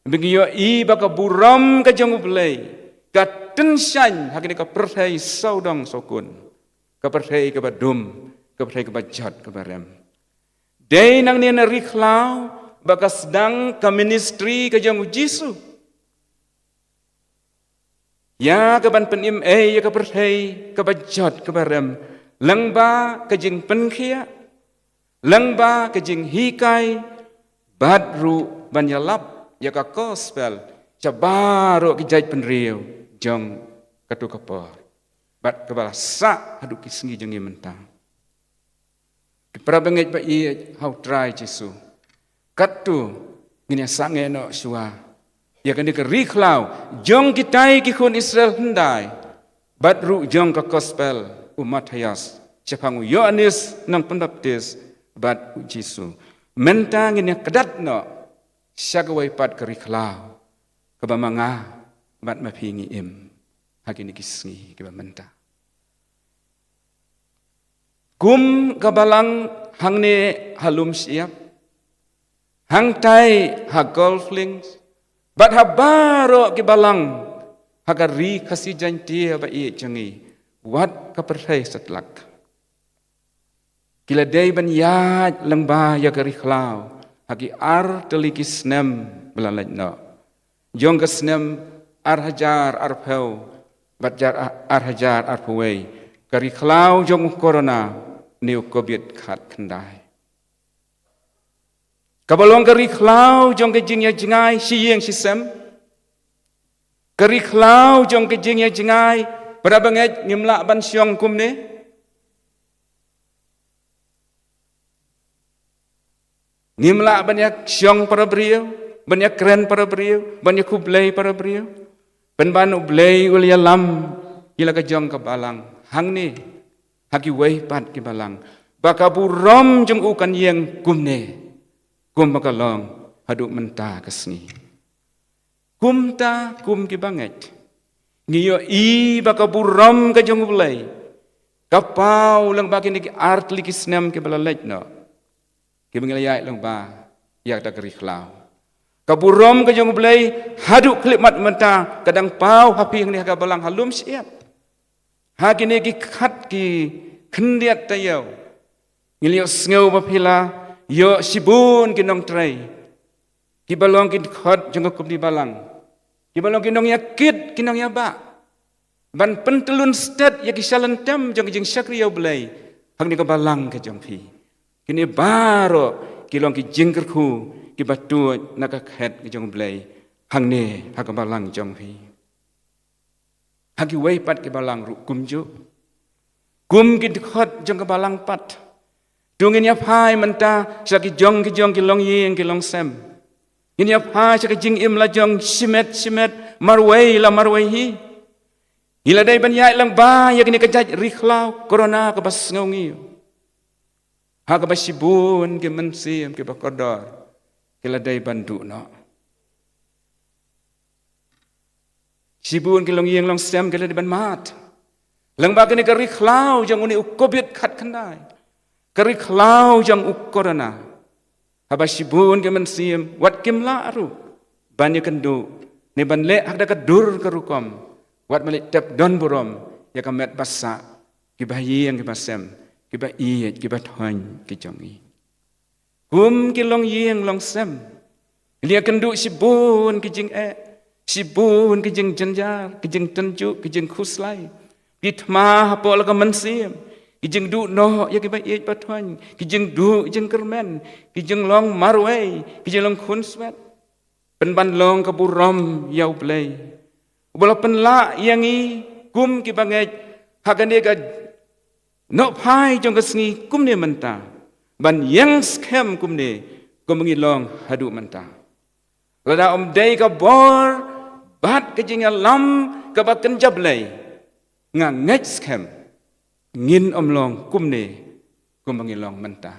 ba ngi ïohi ba ka burom ka jong U Blei ka tyngshaiñ ha kane ka pyrthei sawdong sawkun, ka pyrthei kaba dum, ka pyrthei kaba jot kaba rem. Dei nangne na ri khlaw ba ka sdang ka ministry ka jong u Jisu, ïa kaban pynim ei ïa ka pyrthei kaba jot kaba rem, lyngba ka jingpynkhiah, lyngba ka jinghikai, bad ruh ban ïalap ïa ka Gospel sha baroh ki jaitbynriew jong kato ka por, bad kaba la sah haduh ki sngi jong ngi mynta. Ki para bangeit ba ïeit ha U Trai Jisu, katto ngin ïa sangeh noh shuwa ïa kane ka ri khlaw jong kitai ki khun Israel hyndai, bad ruh jong ka Gospel u Mathaios shaphang u Ïoannis Nongpynbaptis bad u Jisu. Mynta ngin ïa kdat noh sha kawei pat ka ri khlaw kaba ma nga bad ma phi ngi im ha kine ki sngi kiba mynta. Kum ka balang hangne ha Lum Shyiap, hangtai ha Golf Links, bad ha baroh ki balang ha ka ri Khasi Jaiñtia ba ïeit jong ngi, wat ka pyrthei satlak, ki la dei ban ïaid lyngba ïa ka ri khlaw ha ki ar tylli ki snem ba la leit noh. Jong ka snem ar hajar arphew bad jar ar hajar arphew wei, ka ri khlaw jong u Corona ne u Covid khatkhyndai, kaba long ka ri khlaw jong ka jingïajngai shi ïing shi sem, ka ri khlaw jong ka jingïajngai. Para bangeit, ngim lah ban shong kumne. Ngim lah ban ïa shong para briew, ban ïa kren para briew, ban ïa khublei para briew. Pynban U Blei u la ïalam ïa la ka jong ka balang hangne ha kiwei pat ki balang, ba ka burom jong u kan ïeng kumne, kumba ka long haduh mynta ka sngi. Kumta kum ki bangeit, ngi ïohi ba ka burom ka jong U Blei ka paw lyngba kine ki ar tylli ki snem kiba la leit noh, kiba ngi la ïaid lyngba ïa kata ka ri khlaw. Ka burom ka jong U Blei haduh khyllipmat mynta ka dang paw ha phi hangne ha ka balang ha Lum Shyiap. Ha kine ki khat ki khyndiat taïew, ngi la ïohsngew ba phi la ïoh shibun ki nongtrei kiba long ki dkhot jong ka Kumne Balang, kiba long ki nongïakit, ki nongïabah, ban pyntyllun stet ïa ki shalynter jong ka jingshakri ïa U Blei hangne ka balang ka jong phi. Kine baroh ki long ki jingkyrkhu kiba tuid na ka khet ka jong U Blei hangne ha ka balang jong phi. Ha kiwei pat ki balang ruh kumjuh. Kum ki dkhot jong ka balang pat. To ngin ïa phai mynta sha ki jong ki jong ki longïing ki longsem. Ngin ïa phai sha ka jingim la jong shimet shimet, marwei la marwei hi. Ngi la dei ban ïaid lang ba ïa kane ka jait ri khlaw corona kaba sngew ngi. Ha kaba shibun ki mynsiem kiba kordor ki la dei ban duh noh. Shibun ki longïing longsem ki la dei ban mad. Lang ba kane ka ri khlaw jong une u Covid khatkhyndai, ka ri khlaw jong u corona. Haba shibun ki mynsiem wat kim lah ruh ban ïakynduh ne ban leh ha kata ka dur ka rukom, wat ban leit tep don burom ïa ka met ba sah, kiba ïing kiba sem, kiba ïeit kiba thoiñ ki jong ngi. Kum ki longïing longsem, ngi la ïakynduh shibun ki jingeh, shibun ki jingjynjar, ki jingtynjuh, ki jingkhuslai, ki thma hapoh la ka mynsiem, ki jingduh noh ïa kiba ïeit ba thoiñ, ki jingduh jingkyrmen, ki jinglong marwei, ki jinglong khunswet. Pynban long ka burom ïa U Blei uba la pynlah ïa ngi kum ki bangeit ha kane ka nohphai jong ka sngi kumne mynta, ban ïeng skhem kumne kum ngi long haduh mynta. Lada ym dei ka bor bad ka jingïalam kaba kynja Blei, nga ngeit skhem ngin ym long kumne kum ba ngi long mynta.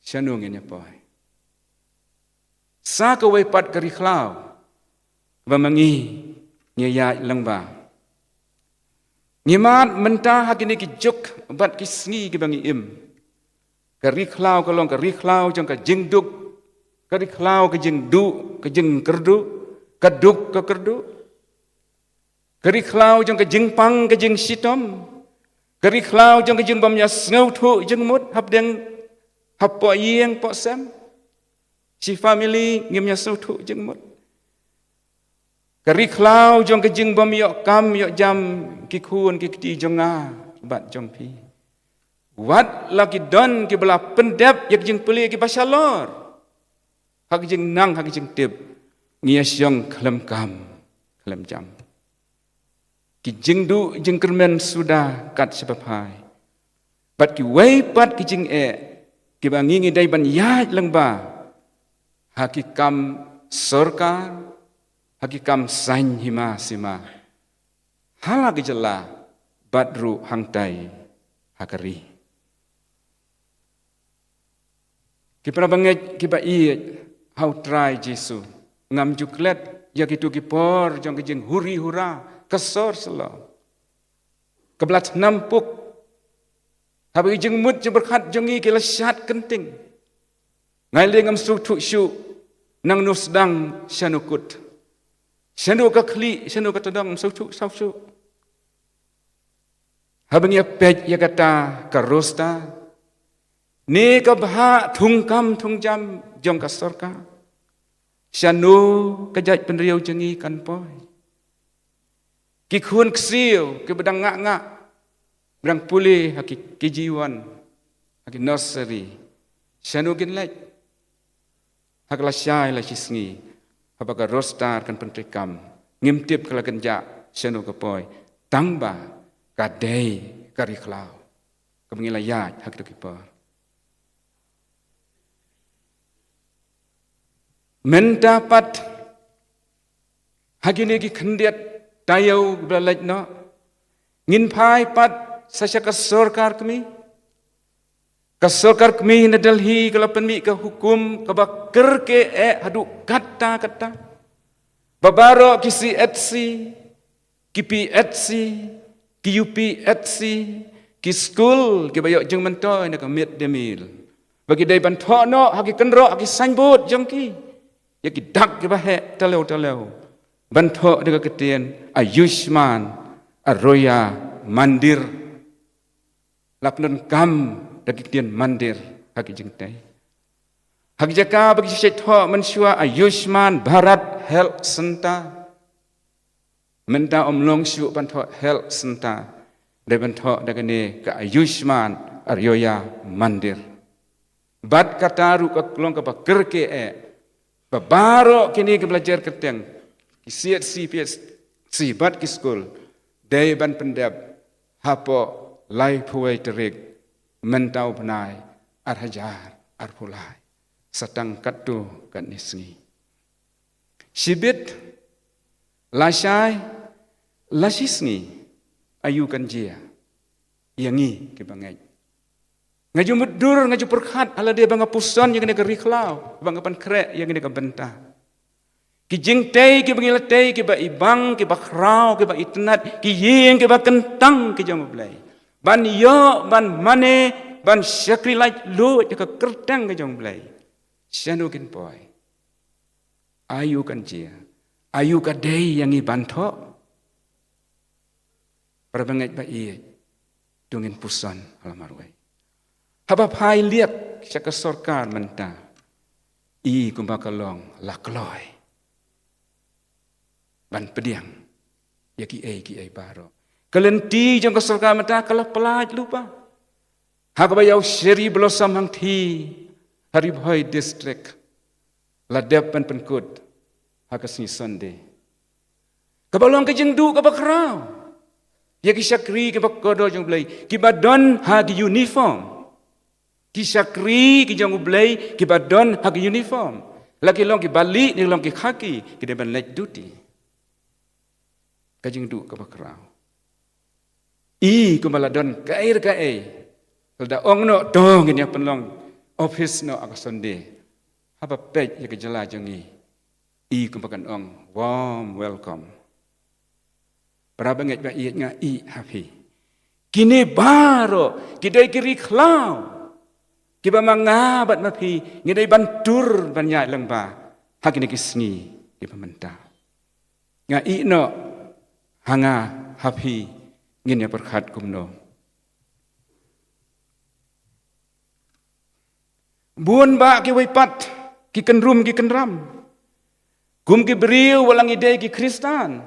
Shano ngin ïa poi? Sa kawei pat ka ri khlaw ba ma ngi ngi ïaid lang ba. Ngi mad mynta ha kine ki juk bad ki sngi kiba ngi im. Ka ri khlaw ka long ka ri khlaw jong ka jingduk, ka ri khlaw ka jingduh, ka jingkyrduh, ka duk ka kyrduh. Ka ri khlaw jong ka jingpang ka jingshitom. Ka ri khlaw jong ka jingbym ïa sngewthuh jingmut hapdeng hapoh ïing poh sem. Shi family ngim ïa sngewthuh jingmut. Ka ri khlaw jong ka jingbym ïoh kam ïoh jam ki khun ki kti jong nga bad jong phi. Wat la ki don kiba la pyndep ïa ka jingpule kiba shalor. Ha ka jingnang ha ka jingtip ngi ïa shong khlem kam khlem jam. Ki jingduh jingkyrmen suda kat shaba phai. Bad kiwei pat ki jingeh kiba ngi ngi dei ban ïaid lang ba ha ki kam sorkar, ha ki kam saiñ hima sima, ha la ki jylla bad ruh hangtai ha ka ri. Ki para bangeit kiba ïeit ha U Trai Jisu, ngam ju klet ïa kito ki por jong ka jinghuri hura ka sor shalor, kaba la thnam puk. Haba ki jingmut jingpyrkhat jong ngi ki la shad kynting. Nga lei ngam sngewthuh shuh nangno sdang, shano kut, shano ka khlieh, shano ka tdong, ngam sngewthuh shuh shuh. Haba ngi ïa peit ïa kata ka roster ne ka bhah thungkam thungjam jong ka sorkar, shano ka jaitbynriew jong ngi kan poi? Ki khun ksiew kiba dang ngah ngah, ba dang pule ha ki K G one, ha ki nursery, shano kin leit? Ha ka lashai lashisngi haba ka roster kan pyntreikam, ngim tip ka la kynjah shano ka poi, tang ba ka dei ka ri khlaw kaba ngi la ïaid ha kito ki por. Mynta pat ha kine ki khyndiat taïew ba la leit noh, ngin phai pat sa sha ka sorkar kmie. Ka sorkar kmie na Delhi ka la pynmih ka hukum kaba kyrkieh haduh katta katta ba baroh ki C H C, ki P H C, ki U P H C, ki skul kiba ïoh jingmyntoi na ka mid day meal, ba ki dei ban thoh noh ha ki kynroh, ha ki signboard jong ki, ïa ki dak kiba heh talew talew, ban thoh da ka ktien Ayushman Arroya Mandir. La pyndonkam da ki ktien Mandir ha ki jingtei. Ha ki jaka ba ki shu thoh mynshuwa Ayushman Bharat Health Center, mynta ym long shuh ban thoh Health Center, dei ban thoh da kane ka Ayushman Arroya Mandir. Bad kata ruh ka long kaba kyrkieh ba baroh kine kiba la jer kyrteng, ki C H C, P H C, Shi bad ki skul dei ban pyndep hapoh laiphew wei tarik mynta u bnai ar hajar arphew lai. Sa tang katto katne sngi. Shibit, lashai, lashisngi, aiu kan jia ïa ngi kiba ngeit. Nga ju mutdur, nga ju pyrkhat ha lade ba nga puson ïa kane ka ri khlaw, ba nga pynkhreh ïa kane ka bynta. Ki jingtei kiba ngi la tei, kiba ibang, kiba khraw, kiba itynnad, ki ïing kiba kyntang ki jong U Blei. Ban ïoh, ban mane, ban shakri laitluid ïa ka kyrteng ka jong U Blei. Shano kin poi? Aiu kan jia? Aiu ka dei ïa ngi ban thoh? Para bangeit ba ïeit, to ngin puson ha la marwei. Haba phai liat sha ka sorkar mynta, i kumba ka long la kloi ban pdiang ïa kiei kiei baroh. Ka lynti jong ka sorkar mynta ka la pynlait lypa. Ha kaba ïa u Cherry Blossom hangthie ha Ri Bhoi District la dep ban pynkut ha ka sngi Sunday. Kaba long ka jingduh kaba khraw ïa ki shakri kiba kordor jong U Blei, kiba don ha ki uniform. Ki shakri ki jong U Blei kiba don ha ki uniform. La ki long ki bali, ne long ki khaki, ki dei ban leit duty. Ka jingduh kaba khraw. I kumba la don kaei re kaei, lada ong noh to ngin ïa pynlong office noh ha ka Sunday. Haba peit ïa ka jylla jong ngi, i kumba kan ong warm welcome. Para bangeit ba ïeit, nga ï ha phi, kine baroh ki dei ki ri khlaw kiba ma nga bad ma phi ngi dei ban tur ban ïaid lyngba ha kine ki sngi kiba mynta. Nga ï noh ha nga ha phi, ngin ïa pyrkhat kumno. Bun bah kiwei pat ki kynrum ki kynram. Kum ki briew ba la ngi dei ki Khristan,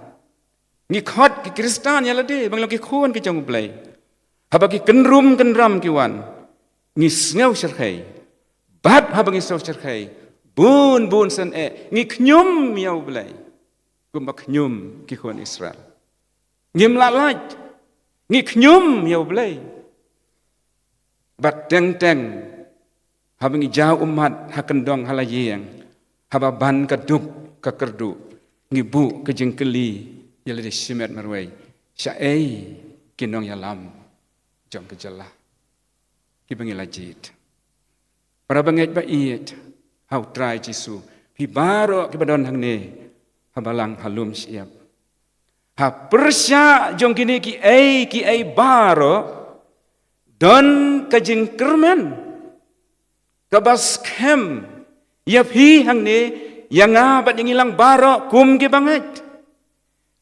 ngi khot ki Khristan ïa lade ba ngi long ki khun ki jong U Blei. Haba ki kynrum kynram ki wan, ngi sngew shyrkhei. Bad haba ngi sngew shyrkhei, bun bun sien eh ngi khñium ïa U Blei kumba khñium ki khun Israel. Ngim lah lait, ngi khñium ïa U Blei. Bad teng teng haba ngi jaw ummat ha kyndong ha la ïing, haba ban ka duk ka kyrduh, ngi buh ka jingkylli ïa lade shimet marwei, shaei ki nongïalam jong ka jylla kiba ngi la jied? Para bangeit ba ïeit ha U Trai Jisu, phi baroh kiba don hangne ha balang ha lum shyiap, ha pyrshah jong kine kiei kiei baroh don ka jingkyrmen kaba skhem ïa phi hangne, ïa nga bad ïa ngi lang baroh kum kiba ngeit.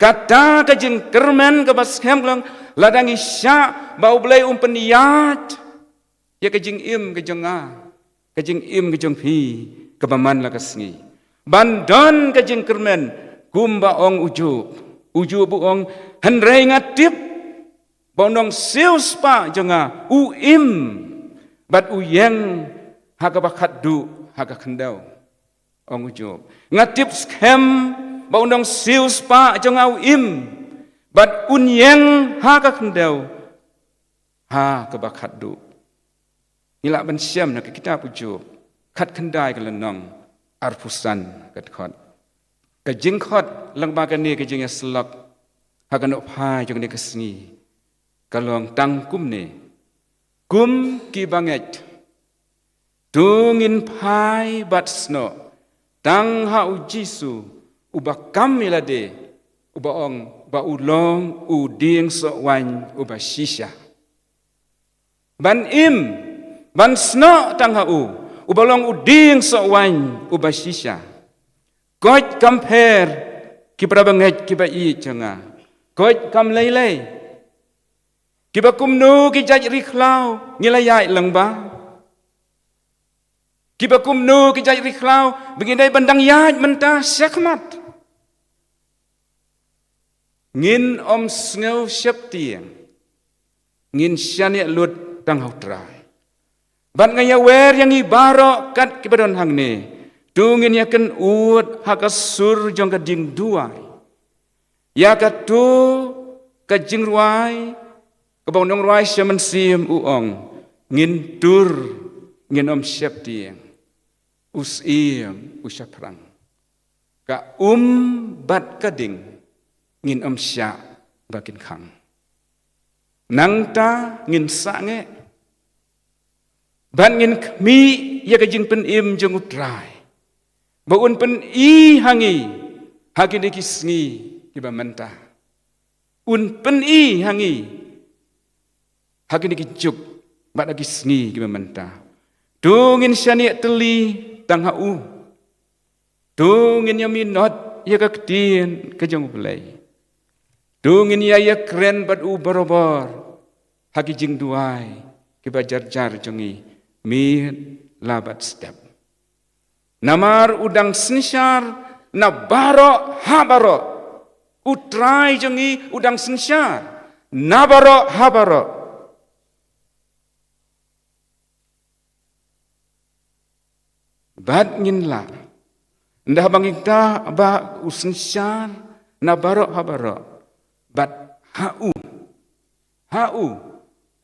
Kata ka jingkyrmen kaba skhem ka long, lada ngi shah ba U Blei um pynïaid ïa ka jingim ka jong nga, ka jingim ka jong phi kaba man la ka sngi, ban don ka jingkyrmen kumba ong u Job. U Job u ong, hynrei nga tip ba u nongsiewspah jong nga u im bad u ïeng ha kaba khatduh ha ka khyndew. Ong u Job, nga tip skhem ba u nongsiewspah jong nga u im bad un ïeng ha ka khyndew ha kaba khatduh. Ngi lah ban shem na ka kitab u Job khatkhyndai ka lynnong arphew san ka dkhot. Ka jingkhot lyngba kane ka jingïasyllok ha ka nongphai jong kane ka sngi ka long tang kumne: Kum kiba ngeit, to ngin phai bad snoh tang ha u Jisu uba kam ïa lade, uba ong ba u long u dieng soh waiñ uba shisha. Ban im, ban snoh tang ha u uba long u dieng soh waiñ uba shisha. Koit kam pher, ki para bangeit kiba ïeit jong nga. Koit kam lei lei. Kiba kumno ki jait ri khlaw ngi la ïaid lyngba? Kiba kumno ki jait ri khlaw ba ngi dei ban dang ïaid mynta shakhmat? Ngin ym sngew sheptieng, ngin shaniah lut tang ha u Trai. Bad nga ïawer ïa ngi baroh kat kiba don hangne, to ngin ïa kynud ha ka sur jong ka jingduwai. Ïa kato ka jingrwai, kaba u nongrwai sha mynsiem u ong, ngin tur, ngin ym sheptieng. U syiem u shaphrang. Ka um bad ka ding, ngin ym shah ba kin khang. Nangta ngin sangeh, bad ngin khmih ïa ka jingpynim jong U Trai, ba un pyni ha ngi ha kine ki sngi kiba mynta. Un pyni ha ngi ha kine ki juk bad ha ki sngi kiba mynta. To ngin shaniah tylli tang ha u. To ngin ïa minot ïa ka ktien ka jong U Blei. To ngin ïa ïakren bad u barabor ha ki jingduwai kiba jar jar jong ngi, miet la bad step. Namar u dang synshar na baroh ha baroh. U Trai jong ngi u dang synshar na baroh ha baroh. Bad ngin lah, ynda haba ngi ïohi ba u synshar na baroh ha baroh, bad ha u, ha u,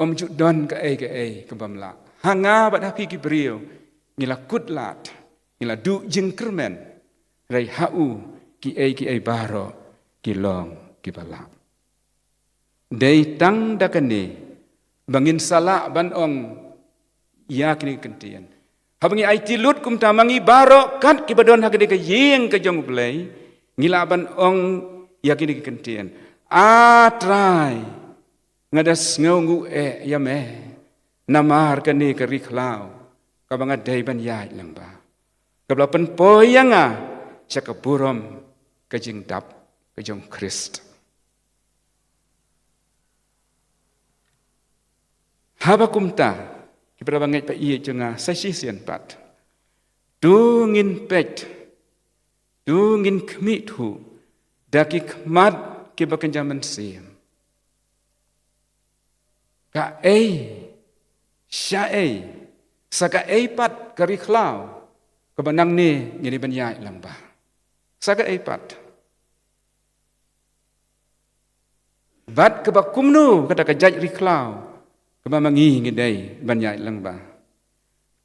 ym ju don kaei kaei kaba ym lah. Ha nga bad ha phi ki briew, ngi la kut lad, ngi la duh jingkyrmen. Hynrei ha u, kiei kiei baroh ki long kiba lah. Dei tang da kane ba ngin sa lah ban ong ïa kine ki kyntien. Haba ngi aiti lut kumta, ma ngi baroh kat kiba don ha kane ka ïing ka jong U Blei, ngi lah ban ong ïa kine ki kyntien. A Trai, nga da sngewnguh eh ïa me namar kane ka ri khlaw kaba nga dei ban ïaid lyngba, kaba la pynpoi ïa nga sha ka burom ka jingdap ka jong U Khrist. Haba kumta, ki para bangeit ba ïeit jong nga, sa shisien pat, to ngin peit, to ngin khmih thuh da ki khmat kiba kynja mynsiem. Kaei, shaei, sa kaei pat ka ri khlaw kaba nangne ngin ïa ban ïaid lyngba? Sa kaei pat? Bad kaba kumno kata ka jait ri khlaw kaba ma ngi ngi dei ban ïaid lyngba?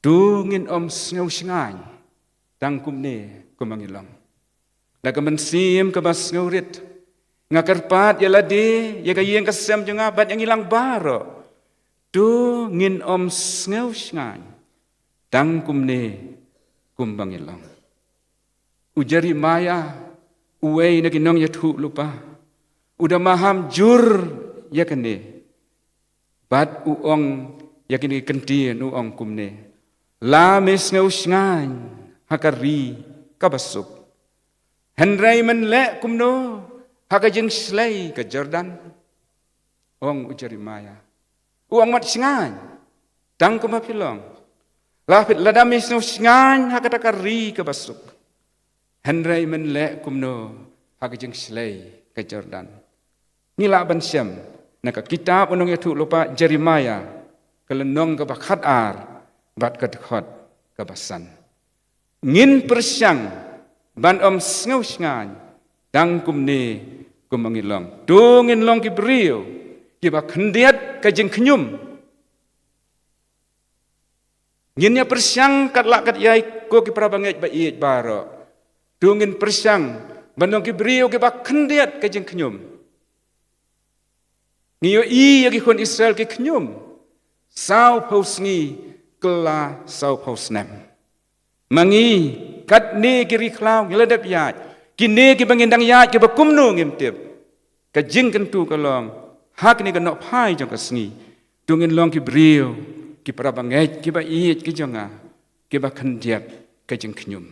To ngin ym sngew shngaiñ tang kumne kumba ngi long. Da ka mynsiem kaba sngewrit, nga kyrpad ïa lade, ïa ka ïing ka sem jong nga bad ïa ngi lang baroh. To ngin ym sngew shngaiñ tang kumne kumba ngi long. U Jeremiah, uwei na ki nongïathuh lypa, u da maham jur ïa kane. Bad u ong ïa kine ki kyntien, u ong kumne: La me sngew shngaiñ ha ka ri kaba suk, hynrei men leh kumno ha ka jingshlei ka Jordan? Ong u Jeremiah. U ong, wat shngaiñ tang kumba phi long. La phi, lada me sngew shngaiñ ha kata ka ri kaba suk, hynrei men leh kumno ha ka jingshlei ka Jordan? Ngi lah ban shem na ka kitab u nongïathuh lypa Jeremiah, ka lynnong kaba khatar bad ka dkhot kaba san. Ngin pyrshang ban ym sngew shngaiñ tang kumne kumba ngi long. To ngin long ki briew kiba khyndiat ka jingkhñium. Ngin ïa pyrshang kat lah kat ïai, ko ki para bangeit ba ïeit baroh. To ngin pyrshang ban long ki briew kiba khyndiat ka jingkhñium. Ngi ïohi ïa ki khun Israel ki khñium sawphew sngi kylla sawphew snem. Ma ngi, katne ki ri khlaw ngi la dep ïaid, kine kiba ngin dang ïaid kiba kumno ngim tip. Ka jingkyntu ka long, ha kine ki nohphai jong ka sngi, to ngin long ki briew, ki para bangeit kiba ïeit ki jong nga, kiba khyndiat ka jingkhñium,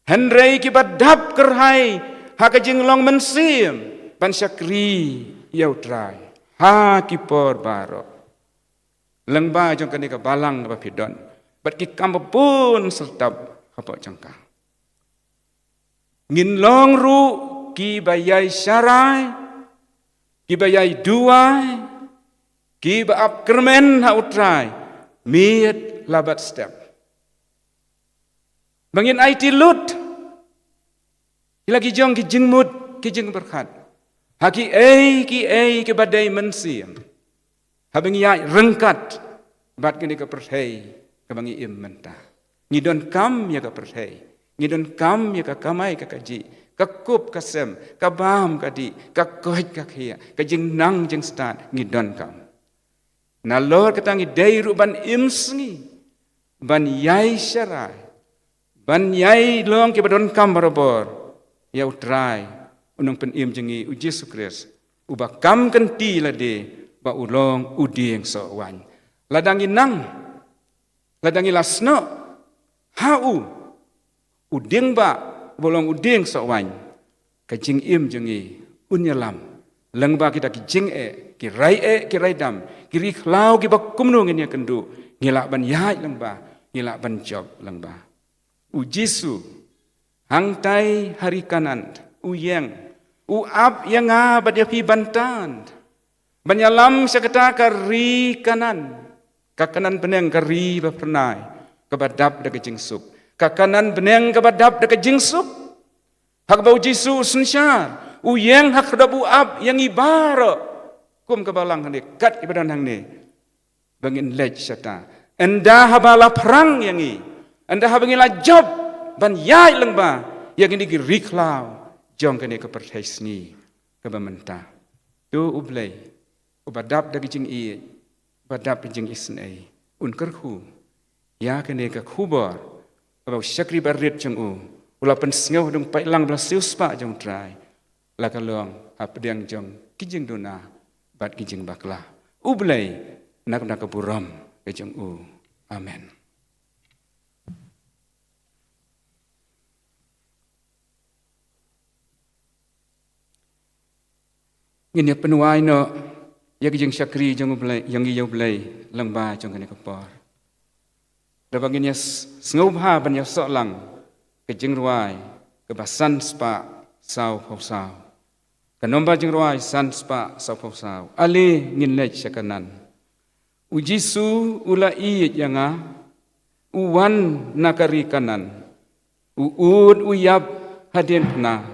hynrei kiba dap kyrhai ha ka jinglong mynsiem ban shakri ïa U Trai ha ki por baroh. Lyngba jong kane ka balang kaba phi don, bad ki kam babun syrtap hapoh jong ka, ngin long ruh kiba ïai sharai, kiba ïai duwai, kiba ap kyrmen ha U Trai miet la bad step. Ba ngin aiti lut ïa la ki jong ki jingmut ki jingpyrkhat. Ha kiei kiei kiba dei mynsiem, haba ngi ïaid ryngkat bad kane ka pyrthei kaba ngi im mynta. Ngi donkam ïa ka pyrthei, ngi donkam ïa ka kamai ka kajih, ka kup ka sem, ka bam ka dih, ka koit ka khiah, ka jingnang jingstad, ngi donkam. Nalor kata ngi dei ruh ban im sngi, ban ïai sharai, ban ïai long kiba donkam barabor ïa U Trai, U Nongpynim jong ngi U Jisu Khrist, uba kam kynti lade ba u long u dieng soh waiñ. Lada ngi nang, lada ngi la snoh ha u, u dieng ba, uba long u dieng soh waiñ, ka jingim jong ngi un ïalam lyngba kita ki jingeh, ki rai eh, ki rai dam, ki ri khlaw kiba kumno ngin ïakynduh, ngi lah ban ïaid lyngba, ngi lah ban jop lyngba. U Jisu, hangtai ha ri Kanaan, u ïeng, u ap ïa nga bad ïa phi ban tan, ban ïalam sha kata ka ri Kanaan, ka Kanaan bneng, ka ri ba phyrnai, kaba dap da ka jingsuk, ka Kanaan bneng kaba dap da ka jingsuk. Ha kaba U Jisu u synshar, u ïeng ha kaba u ap ïa ngi baroh, kum ka balang hangne, kat kiba don hangne, ba ngin leit shata. Ynda haba la phrang ïa ngi, ynda haba ngi la jop ban ïaid lyngba ïa kine ki ri khlaw jong kane ka pyrthei sngi kaba mynta. To U Blei, uba dap da ka jingïeit, uba dap da ka jingisynei, un kyrkhu ïa kane ka khubor kaba u shakri barit jong u u la pynsngew ha dong paidlang ba la siewspah jong U Trai, la ka long hapdeng jong ki jingduna bad ki jingbakla. U Blei, na ka, na ka burom ka jong u. Amen. Ngin ïa pynwai noh ïa ka jingshakri jong U Blei, jong ngi ïa U Blei, lyngba jong kane ka por. Daba ngin ïa s-, sngewbha ban ïa sohlang ka jingrwai kaba san spah saw phew saw. Ka nombar jingrwai san spah saw phew saw. Ale ngin leit sha Kanaan. U Jisu u la ïeit ïa nga, u wan na ka ri Kanaan. U ud u ïap hadien phna,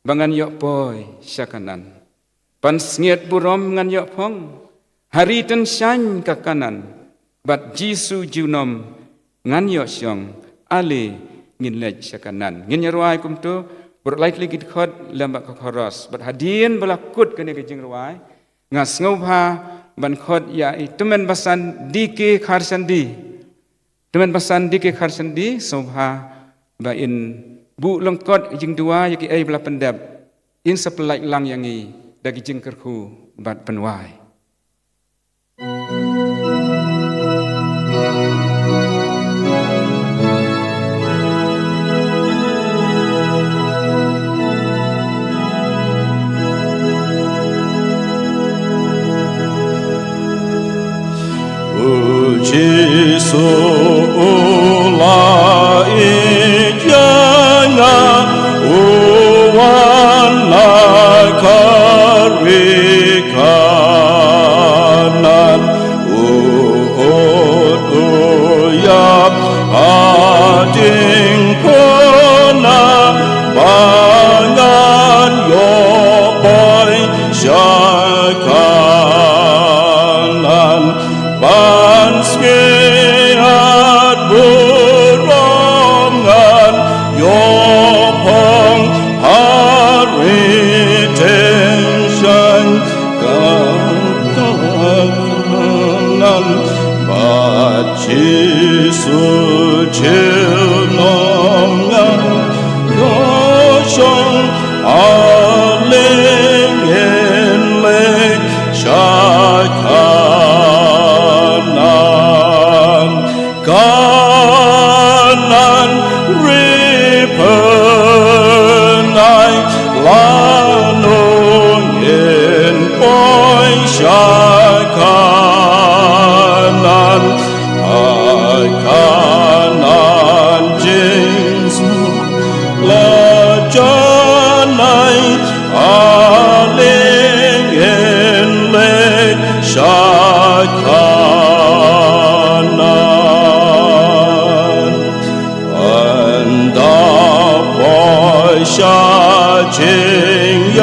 ba ngan ïoh poi sha Kanaan. Pansngiat burom ngan ïoh phong ha ri tyngshaiñ ka Kanaan, bad Jisu junom ngan ïoh shong. Ale ngin leit sha Kanaan. Ngin ïa rwai kumto, baroh lai tylli ki dkhot lem bad ka chorus. Bad hadien ba la kut kane ka jingrwai, nga sngewbha ban khot ïa i tymmen basan D K Kharshandi. Tymmen basan D K Kharshandi, sngewbha ba in buh lyngkot jingduwai ïa kiei ba la pyndep. In sa pynlait lang ïa ngi da ki jingkyrkhu bad pynwai. U Jisu u la ïeit ïa nga, u wan na ka ri Kanaan, u ud u ïap ha jingpynah, ba ngan ïoh poi sha Kanaan. Pansngiat burom ngan ïoh phong ha ri tyngshaiñ ka Kanaan. Bad Jisu junom ngan ïoh shong, ale ngin leit sha Kanaan. Kanaan ri phyrnai, lano ngin poi sha Kanaan. Ha Kanaan jingsuk la janai, ale ngin leit sha Kanaan. Ynda poi sha jingïaseng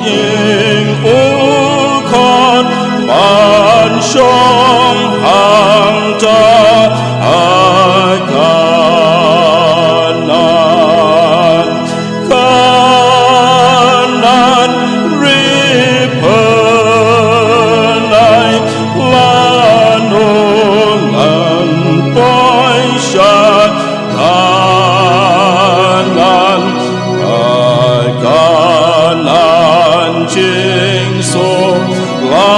Ing u khon ban shong hangta ha Kanaan. Kanaan ri pynai lano ngan poi sha Kanaan, ha Kanaan jingsuk la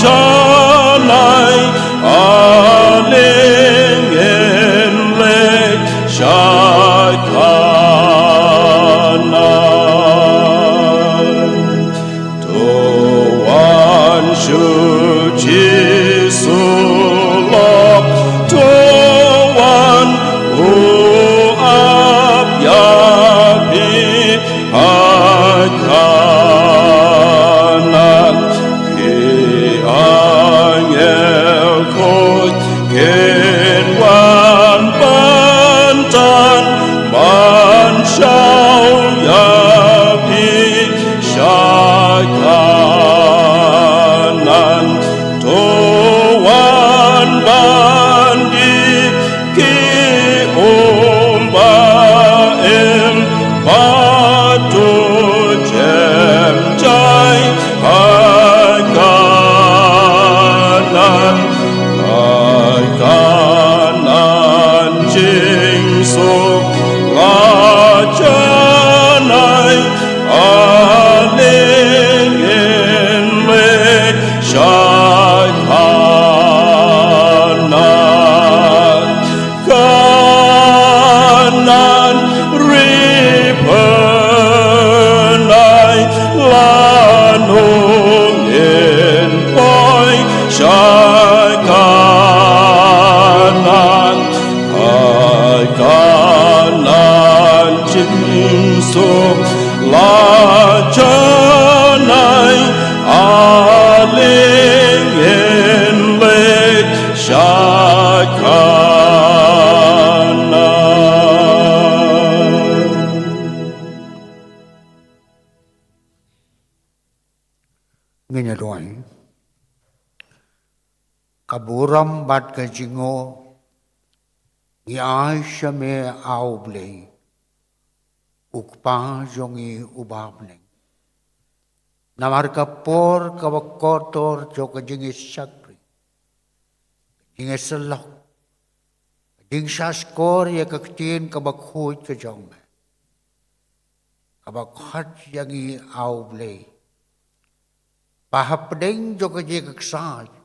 janai, a ling in leit sha Kanaan. To wan shu Jisu lok, to wan u ap ïa phi ha Kanaan. Ki angel khuid kin wan ban tan ban shong ïa phi sha Kanaan. To wan ban die ki um ba im, ba to jem jai ha Kanaan, ha Kanaan jingsuk la janai, a ling in leit sha Kanaan. Kanaan ri pynai, lano ngin poi sha Kanaan. Ha Kanaan jingsuk la janai, a ling in leit sha Kanaan. Ngin ïa duwai. Ka burom bad ka jingïoh ngi ai sha me, A U Blei, U Kpa jong ngi uba ha bneng. Namar ka por kaba kordor jong ka jingïashakri, ka jingïasyllok, ka jingshahshkor ïa ka ktien kaba khuid ka jong me, kaba khot ïa ngi, A U Blei, ba hapdeng jong ka jingïaksaid ïa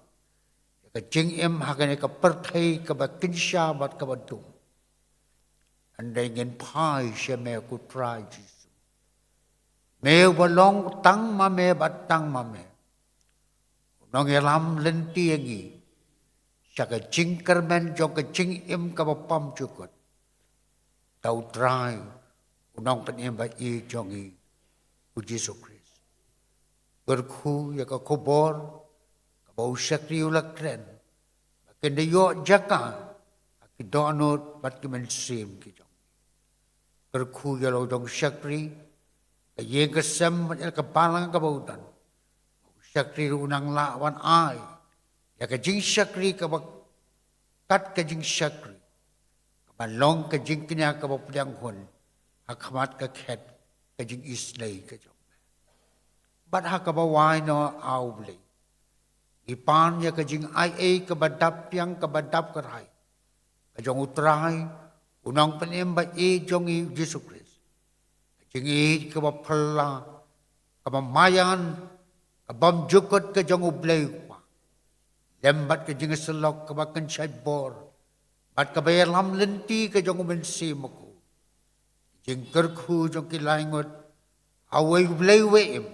ka jingim ha kane ka pyrthei kaba kynsha bad kaba dum, hynrei ngin phai sha me, ko Trai Jisu. Me uba long tang ma me bad tang ma me, u nongïalam lynti ïa ngi sha ka jingkyrmen jong ka jingim kaba pom jukut da U Trai, U Nongpynim ba ïeit jong ngi, U Jisu Khrist. Kyrkhu ïa ka khubor kaba u shakri u la kren, ba kin da ïoh jaka ha ki dohnud bad ki mynsiem ki jong ngi. Kyrkhu ïa la u jong u shakri, ka ïing ka sem bad ïa la ka balang kaba u don. U shakri ruh u nang lah ban ai ïa ka jingshakri kaba kat ka jingshakri, kaba long ka jingkñia kaba pdiang hun ha khmat ka khet ka jingisynei ka jong me. Bad ha kaba wai noh, A U Blei, ngi pan ïa ka jingaiei kaba dap biang kaba dap kyrhai ka jong U Trai, U Nongpynim ba ïeit jong ngi, U Jisu Khrist. Ka jingïeit kaba phylla, kaba maïan, ka bym jukut ka jong U Blei U Kpa, lem bad ka jingïasyllok kaba kynshaid bor bad kaba ïalam lynti ka jong U Mynsiem Bakhuid. Jingkyrkhu jong ki lai ngut ha uwei U Blei uwei im,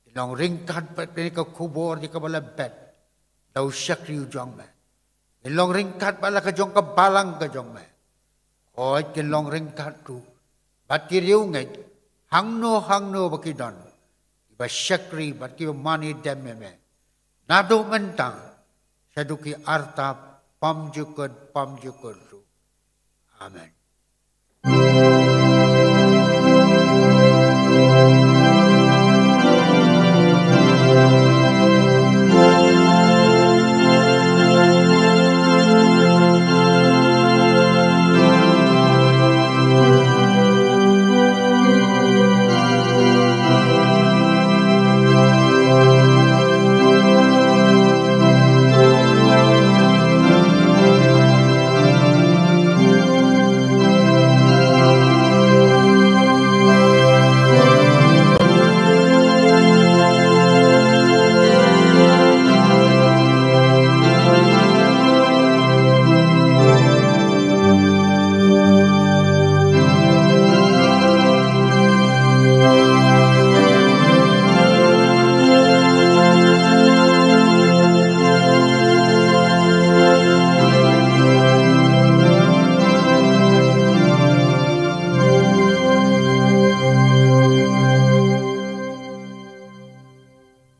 ki long ryngkat bad kane ka khubor ïa kaba la bet da u shakri u jong me. Kin long ryngkat bad la ka jong ka balang ka jong me. Hooid, kin long ryngkat ruh bad ki riewngeit hangno hangno ba ki don, kiba shakri bad kiba mane dem ïa me, naduh mynta shaduh ki arta pom jukut pom jukut ruh. Amen.